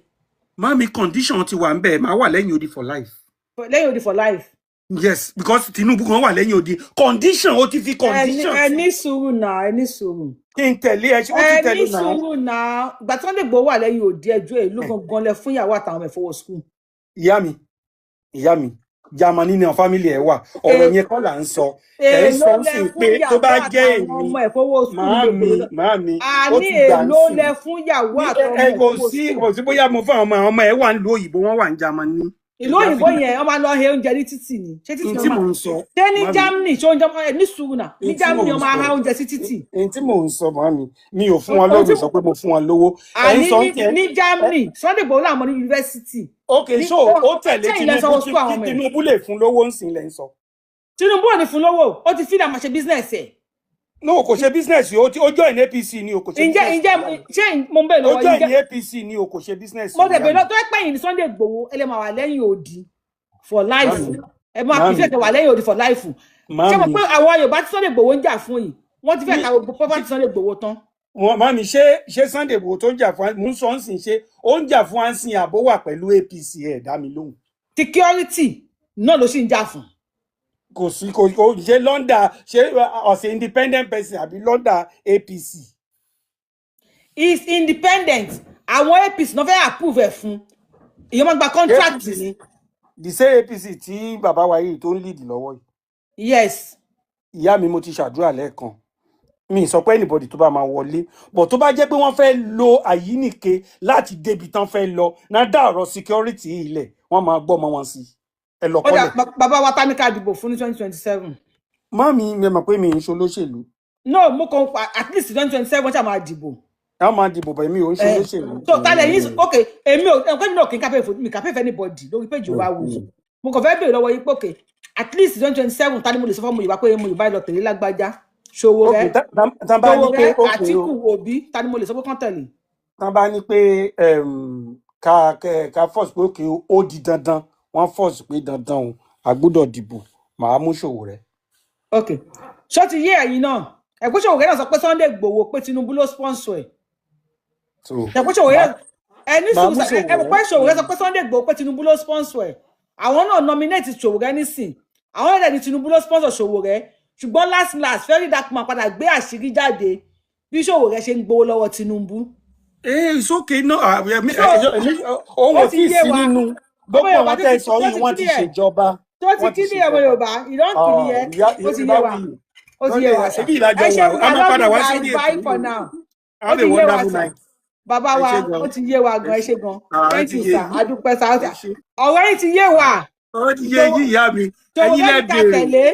Mami, condition ti wà ń bẹ̀, máa wà lẹ́yìn odi for life. Lẹ́yìn odi for life. Yes, because Tinubu kan wà lẹ́yìn odi. Condition, ó ti fi Ẹ ní condition ẹ sí. ní sùúrù náà, ẹ ní sùúrù. Kí n tẹ̀lé ẹ, ó ti Ẹ ní tẹ̀lé náà. sùúrù náà. Ìgbà tí Sunday Igboho wà lẹ́yìn odi, ẹjọ́ èlú gangan lẹ fún ìyàwó àtàwọn ọmọ ẹ̀ fowó school. Ìyá mi, ìyá mi, Germany ni àwọn family ẹ wà, ọ̀rọ̀ yẹn kọ́ là ń sọ. Ẹ ń Èló sọ ń lẹ sìn fún pé tó ìyàwó bá jẹ́ àtàwọn èmi, ọmọ ẹ̀ fowó school ní màámi, gbogbo màámi, ó àní ti gbà ń èló sìn. lẹ fún ìyàwó Ní ẹ àtọmọ ẹ ẹ̀ kò fowó sí school. kò sí bóyá mo fún àwọn ọmọ ẹ wà nílùú òyìnbó, wọ́n wà ní Germany. Ìlú Ìyá òyìnbó fi yẹn wọ́n máa lọ he oúnjẹ ní títì ni, ṣé títì n ni tí wọ́n mò máa ń sọ, ṣé ní màámi, Germany, ṣé oúnjẹ ẹ ní sùúrù náà, ní n tí mò Germany ń wọ́n máa sọ, há oúnjẹ sí títì. n tí mò ń sọ màámi, mi ò fún wọn Ohun tí lọ́rùn sọ pé mo fún wọn lówó. Ẹ ń àní sọ ní ń tiẹ̀ ní Germany, Sunday Igboho làwọn ní yunifásitì Ok, Ní so ó tẹ̀lé ṣé ilẹ̀ Tinubu sanwó kí school àwọn kí ọmọ ẹ̀? Tinubu lè fún lówó ń sìn lẹ́ ń sọ. Tinubu ò ní fún lówó, ó ti fílẹ̀ máa ṣe business ẹ̀. No, kò ṣe business o, ó join APC ni o, kò ṣe Ǹjẹ́ business ǹjẹ́ ìyá mi. ṣé mo ń bèèrè Ó lọ́wọ́ join yín, ǹjẹ́ APC ni o, kò ṣe business mo ìyá tẹ̀ bèèrè mi. lọ tó ẹ pẹ̀yìn ní Sunday Igboho, ẹ lè máa wà lẹ́yìn odi for life. Màámi, Ẹ máa màámi, prefer kẹ́ wà lẹ́yìn odi for life. Ṣé mo màámi, pé àwọn Yorùbá tí Sunday Igboho ń jà fún yìí, wọ́n ti fẹ́ mi ta gbogbo property Sunday Igboho tán. wọn màámi, ṣé Sunday Igboho tó ń jà fún mò ń sọ ń sìn, ṣé ó ń jà fún ansin àbó wà pẹ̀lú APC? Ẹ̀ dá mi lóhùn. Security náà ló sì ń jà fún. Kò sí kò ṣe London, ṣé ọ̀sẹ̀ independent person àbí London APC? Is independent. Àwọn APC náà fẹ́ approve ẹ̀ fún. Ìyẹn máa gba contract APC ni. The same APC tí bàbá wa yìí tó ń lead lọ́wọ́ yìí. Yes. Ìyá mi, mo ti ṣàdúrà lẹ́ẹ̀kan, mi ì sọ pé anybody tó bá máa wọlé, but tó bá jẹ́ pé wọ́n fẹ́ lo àyíníke láti débi tán fẹ́ lọ náà, dá ọ̀rọ̀ security yìí lẹ̀, wọ́n máa gbọ́ ọmọ wọn sí ẹ lọ Ó dà kọ́lẹ̀. bàbá wa, ta ní ká dìbò fún ní 2027? Mọ́mí mi mọ̀ pé mi ń ṣe olóṣèlú. No, mo kàn at least 2027 ṣáà máa dìbò. Wọ́n máa dìbò bẹ̀, mi ò ń ṣe Eh, olóṣèlú. so ta lẹ́yìn? Ok, èmi ò ẹ̀kọ́ mi náà kì í kápẹ́ mi kápẹ́ fẹ́ anybody lórí péjì wa wù yìí. Mo kàn fẹ́ béèrè lọ́wọ́ yín pé ok, at least 2027, ta ni mo lè sọ fún ọmọ Yorùbá pé mo Yorùbá lọ tẹ̀lé lágbájá, Ok, Sowore, tán bá ní pé Sowore, ok o, Àtíkù, Òbí, ta ni mo lè sọ pé kán tẹ̀lé? Tán bá ní pé ká force pé ok o, ó di dandan, wọ́n force pé dandan o, a gbọ́dọ̀ dìbò, màá mú Sowore. Ok, ṣó ti yé ẹ̀yin náà? Ẹ̀kú Sowore náà sọ pé Sunday Igboho, pé Tinubu ló sponsor ẹ̀. So Ẹ̀kú Sowore màá ẹ ní màá sùúrù mú ẹ mọ̀ Sowore. pé Sowore sọ pé Sunday Igboho, pé Tinubu ló sponsor ẹ̀. Àwọn náà nominate Sowore nísìn, àwọn náà dẹ̀ ní Tinubu ló sponsor Sowore, ṣùgbọ́n last last, Very Dark Man padà gbé àṣírí jáde bí Sowore ṣe ń gbowó lọ́wọ́ Tinubu. It's okay no, So òun ó ò ti tí ì yé sí wa nínú ọmọ gbogbo Yorùbá àwọn tó tẹ́ ẹ ti sọ tó yìí, ti wọ́n ti clear ṣèjọba, tó ti wọ́n ti clear ọmọ ṣèjọba. Yorùbá ìdán clear. Ìyá Ó ti Yorùbá yé wa, wuyì ó ti yé lọ́dẹ wa sà. ṣebí ìlàjọ Ẹ wà ṣeun, o, a I máa love padà you wá guys, sórí ètò bye yìí for o. now. Ó Have ti a yé wa wonderful sà, night. Bàbá Ẹ wa, ṣé gan. ó ti yé wa Ẹ gan, ẹ ṣé. ṣé gan. Ó Thank ti you yé sir, yín. adúpẹ́ sà. Ẹ ṣé. Ọ̀rọ̀ yìí ti yé wa. Ó ti yé yín ìyá mi. Ẹ̀yin Sowore lẹ ní ká béèrè. tẹ̀lé.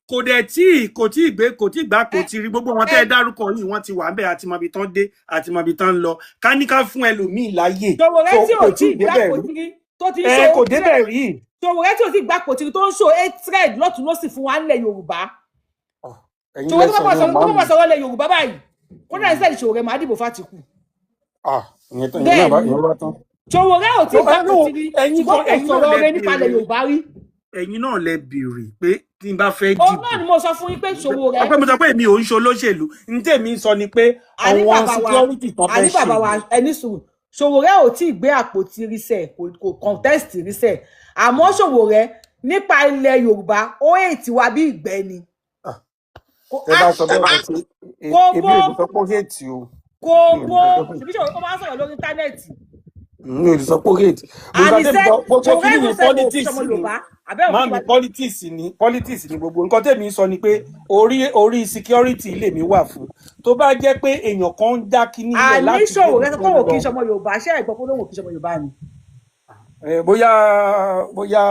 Kò dẹ̀ tí kò tí gbé, kò tí gbà, kò Ẹ tí rí gbogbo wọn tẹ́ ẹ ẹ dárúkọ yìí, wọ́n ti wà ń bẹ̀, àti mọbi tán dé, àti mọbi tán lọ. Ká ní ká fún ẹlòmíì láyè. Sowore So tí ò kò tí tí ì débẹ̀ gbàpò rí. tiri tó ti ń Ẹ show kò débẹ̀ rí. Sowore tí ò tí ì gbàpò tiri tó ń show hatred lọ́tún lọ́sì fún wa nílẹ̀ Yorùbá. Ẹ̀yin Sowore lẹ tó bá sọ bá yẹn sọ̀rọ̀ tó bá màámi. sọ̀rọ̀ ilẹ̀ Yorùbá báyìí, kódà instead Sowore máa dìbò f'Àtìkù. Ìyẹn tán, ìyẹn Bẹ́ẹ̀ náà bá ni ìyẹn bá tán. Sowore ò tí ì No, ẹ gbàpò no, tiri, ẹ̀yin ṣùgbọ́n kan kò ẹ̀yin náà sọ̀rọ̀ lẹ ọrẹ nípa ilẹ̀ béèrè. Yorùbá rí. Ẹ̀yin náà lẹ béèrè pé tí n bá fẹ́ Òun dìbò. náà ni mo sọ fún yín pé Sowore Ọpẹ́ mo sọ pé èmi ò ń ṣe olóṣèlú. N tèmi ń sọ ni pé àní àwọn bàbá wa security tán àní fẹ́ ṣe bàbá wa, yìí. ẹni sùúrù. Sowore ò tí ì gbé àpótí rísẹ, kò contest rísẹ, àmọ́ Sowore nípa ilẹ̀ Yorùbá, ó ètì wa bí ìgbẹ́ ni. Kò Tẹ á bá sọ bẹ́ẹ̀ bọ́ sí kò èmi bó ò lè sọ pé ó hate o. Kò Mi ò lè bó sọ pé ṣèbí Sowore ó máa ń sọ̀rọ̀ lórí íńtánẹ́ẹ̀tì. Mi ò lè sọ pé ó hate. Gbogbo Àníṣe nǹkan tẹ́mi sọ, gbogbo Sowore kíní tún yẹn sẹ kò kí politics sọmọ ni. Yorùbá àbẹ́wò kí Màámi, wá. politics ni gbogbo nǹkan tẹ́mi ń sọ ni pé orí security lèmi wà fún. Tó bá jẹ́ pé èèyàn kan ń dá kíní lẹ̀ Àní láti Sowore débi sọ tó pé ń òun kì lọ. í sọmọ Yorùbá, ṣé ẹ̀gbọ́n pé òun kì í sọmọ Yorùbá ni? Bóyá bóyá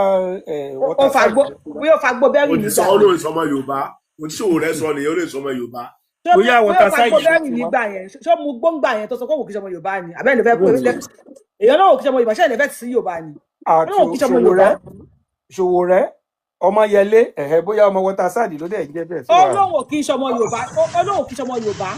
Ó waterside fagbó, ló ti wá. bóyá ó fagbó bẹ́rì Ó ti sọ nígbà ó yẹn. lóun sọmọ Yorùbá, oníṣòwò rẹ sọ nìyẹn, ó lè sọmọ Yorùbá. Ṣé Bóyá bóyá ó waterside fagbó ló bẹ́rì ti wá. nígbà yẹn, ṣé ó mu gbóngbà yẹn tó sọ pé òun kì í sọmọ Yorùbá ni? Àbẹ́ẹ̀ lè fẹ́ Mi pé ò mọ̀. èèyàn náà ò kì í sọmọ Yorùbá, ṣé ẹ̀ lè fẹ́ tì sí Yorùbá ni? Ó Àti náà ò kì í sọmọ Yorùbá. Sowore Ọmọyẹlé, ẹ̀hẹ́, bóyá ọmọ waterside ló dẹ̀ ń jẹ́ bẹ́ẹ̀ Ó tó wà. lóun ò kì í sọmọ Yorùbá, ó lóun ò kì í sọmọ Yorùbá.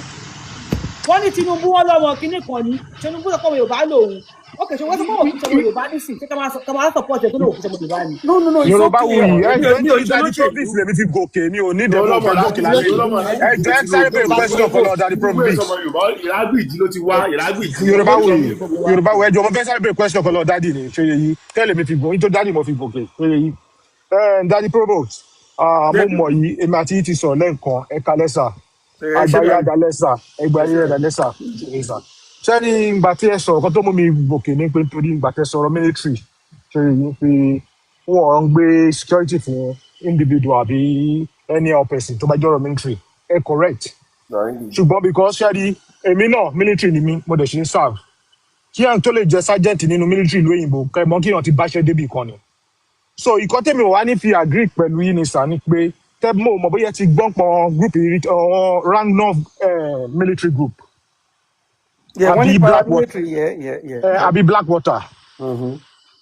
Wọ́n ní Tinubu wọn lọ́mọ kinní kan ní Tinubu sọ pé ọmọ Yorùbá lòun. Ó kè ṣe wọ́n sọ pé òun kì í sọmọ Yorùbá nísìn, ṣé ká máa support ẹ̀ tó lóun ò kì í sọmọ Yorùbá ni? No, no, no, it's Yorùbá okay. wuyì, ẹ Èmi jọ ò mi ò nítorí ṣe Daddy olóṣèlú. Provis lèmi fi gòkè, mi ò ní ìdẹ́kun Ọlọ́mọ fẹ́ gòkè láti lálẹ́ yìí. ọlọ́mọ láti Ẹ gbé jọ ẹ sáré Tinubu bèrè bá question gbé kan lọ́wọ́ Daddy Tinubu Provis. sọmọ Yorùbá, Ìrágbìjí ló ti wá, Ìrágbìjí Yorùbá ó sọ wuyì, fún gbogbo wa. Yorùbá wuyì, ẹ jọ mo fẹ́ sáré bèrè question kan lọ́wọ́ Daddy ni, ṣe yìí tẹ́lẹ̀ mi fi gòkè, nítorí Daddy mo fi gòkè, ṣe yìí. Daddy Provost, mo Bẹ́ẹ̀ni, mọ̀ yìí, èmi àti yìí ti sọ̀rọ̀ lẹ́ǹkan, ẹ kalẹ́ sà, ẹ ṣé àgbáyé báyìí. adalẹ́ sà, Ẹ ẹgbàáyé ṣé. adalẹ́ sà, ṣe sà. Sẹ́ni ìgbà tí ẹ sọ̀rọ̀ kan tó mú mi gòkè ní pé nítorí ìgbà tẹ sọ̀rọ̀ military, ṣe yìí pé wọ́n ń gbé security fún individual àbí any other person tó bá jọ̀rọ̀ military, ẹ correct. Ṣùgbọ́n because ṣẹ́ni èmi náà military ni mí, mo dẹ̀ ṣe ń serve. Kí àwọn tó lè jẹ sergeant nínú military ìlú òyìnbó, kẹ́ mọ̀ kí wọ́n ti báṣẹ́ débì kan ni. So ìkọ́ tèmi ò wá ní fi agree pẹ̀lú yín ni sà ni pé tẹ́ mo mọ̀ bóyá ẹ ti gbọ́n pọn group yìí rí, ọ̀hún Ragnar military group Yeah, wọ́n àbí ní Blackwater, paramilitary, yeah. àbí Blackwater.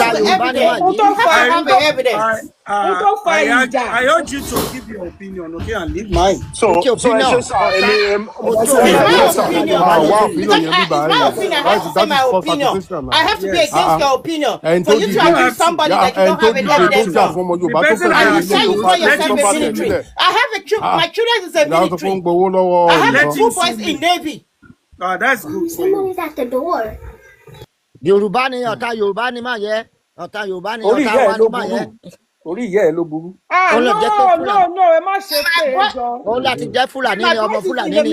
Ọ̀tá have the Yorùbá ni máa evidence. Ohun yí. tó You fa have to I, have the evidence. I, ohun tó fa I, urge, ìjà. I urge you to give your opinion, okay, and leave mine. So Which so ẹ ṣe opinion? sá èmi mo Ojú fẹ́ òun sọ̀rọ̀ làwọn yes sir ọ̀tá ah Yorùbá wá lélẹ̀. opinion Because yẹn bíbá it's my yìí opinion. I that have to is say that my is false opinion. accusation I now. have to be Yes. against Ah, your opinion. ẹni For tó you to dìde You accuse have to. somebody yà that you ẹni don't tó have any dìde tó evidence jà of. fún ọmọ The Yorùbá tó person fẹ̀mí I And you ilẹ̀ say tó you bá call tó accuse, yourself let tó a him bá tẹ̀ sue military. nílẹ̀ I have a ah my children is a ìlànà tó fún military. gbowó lọ́wọ́ I have Let ìbọn. two him sue boys in me. Navy. Ah, that's good for you. Someone is at the door. Yorùbá ni ọ̀tá Yorùbá ni máa yẹ. Ọ̀tá Yorùbá ni Orí ọ̀tá ìyá wa ẹ̀ ni ló máa burú. yẹ. Orí ìyá ẹ̀ ló burú. Ah Ó lọ no jẹ́ pé no Fúlàní. no, ẹ má ṣe pé ẹ jọ. Ó láti jẹ́ Fúlàní My ni ọmọ boss is in Fúlàní the ni.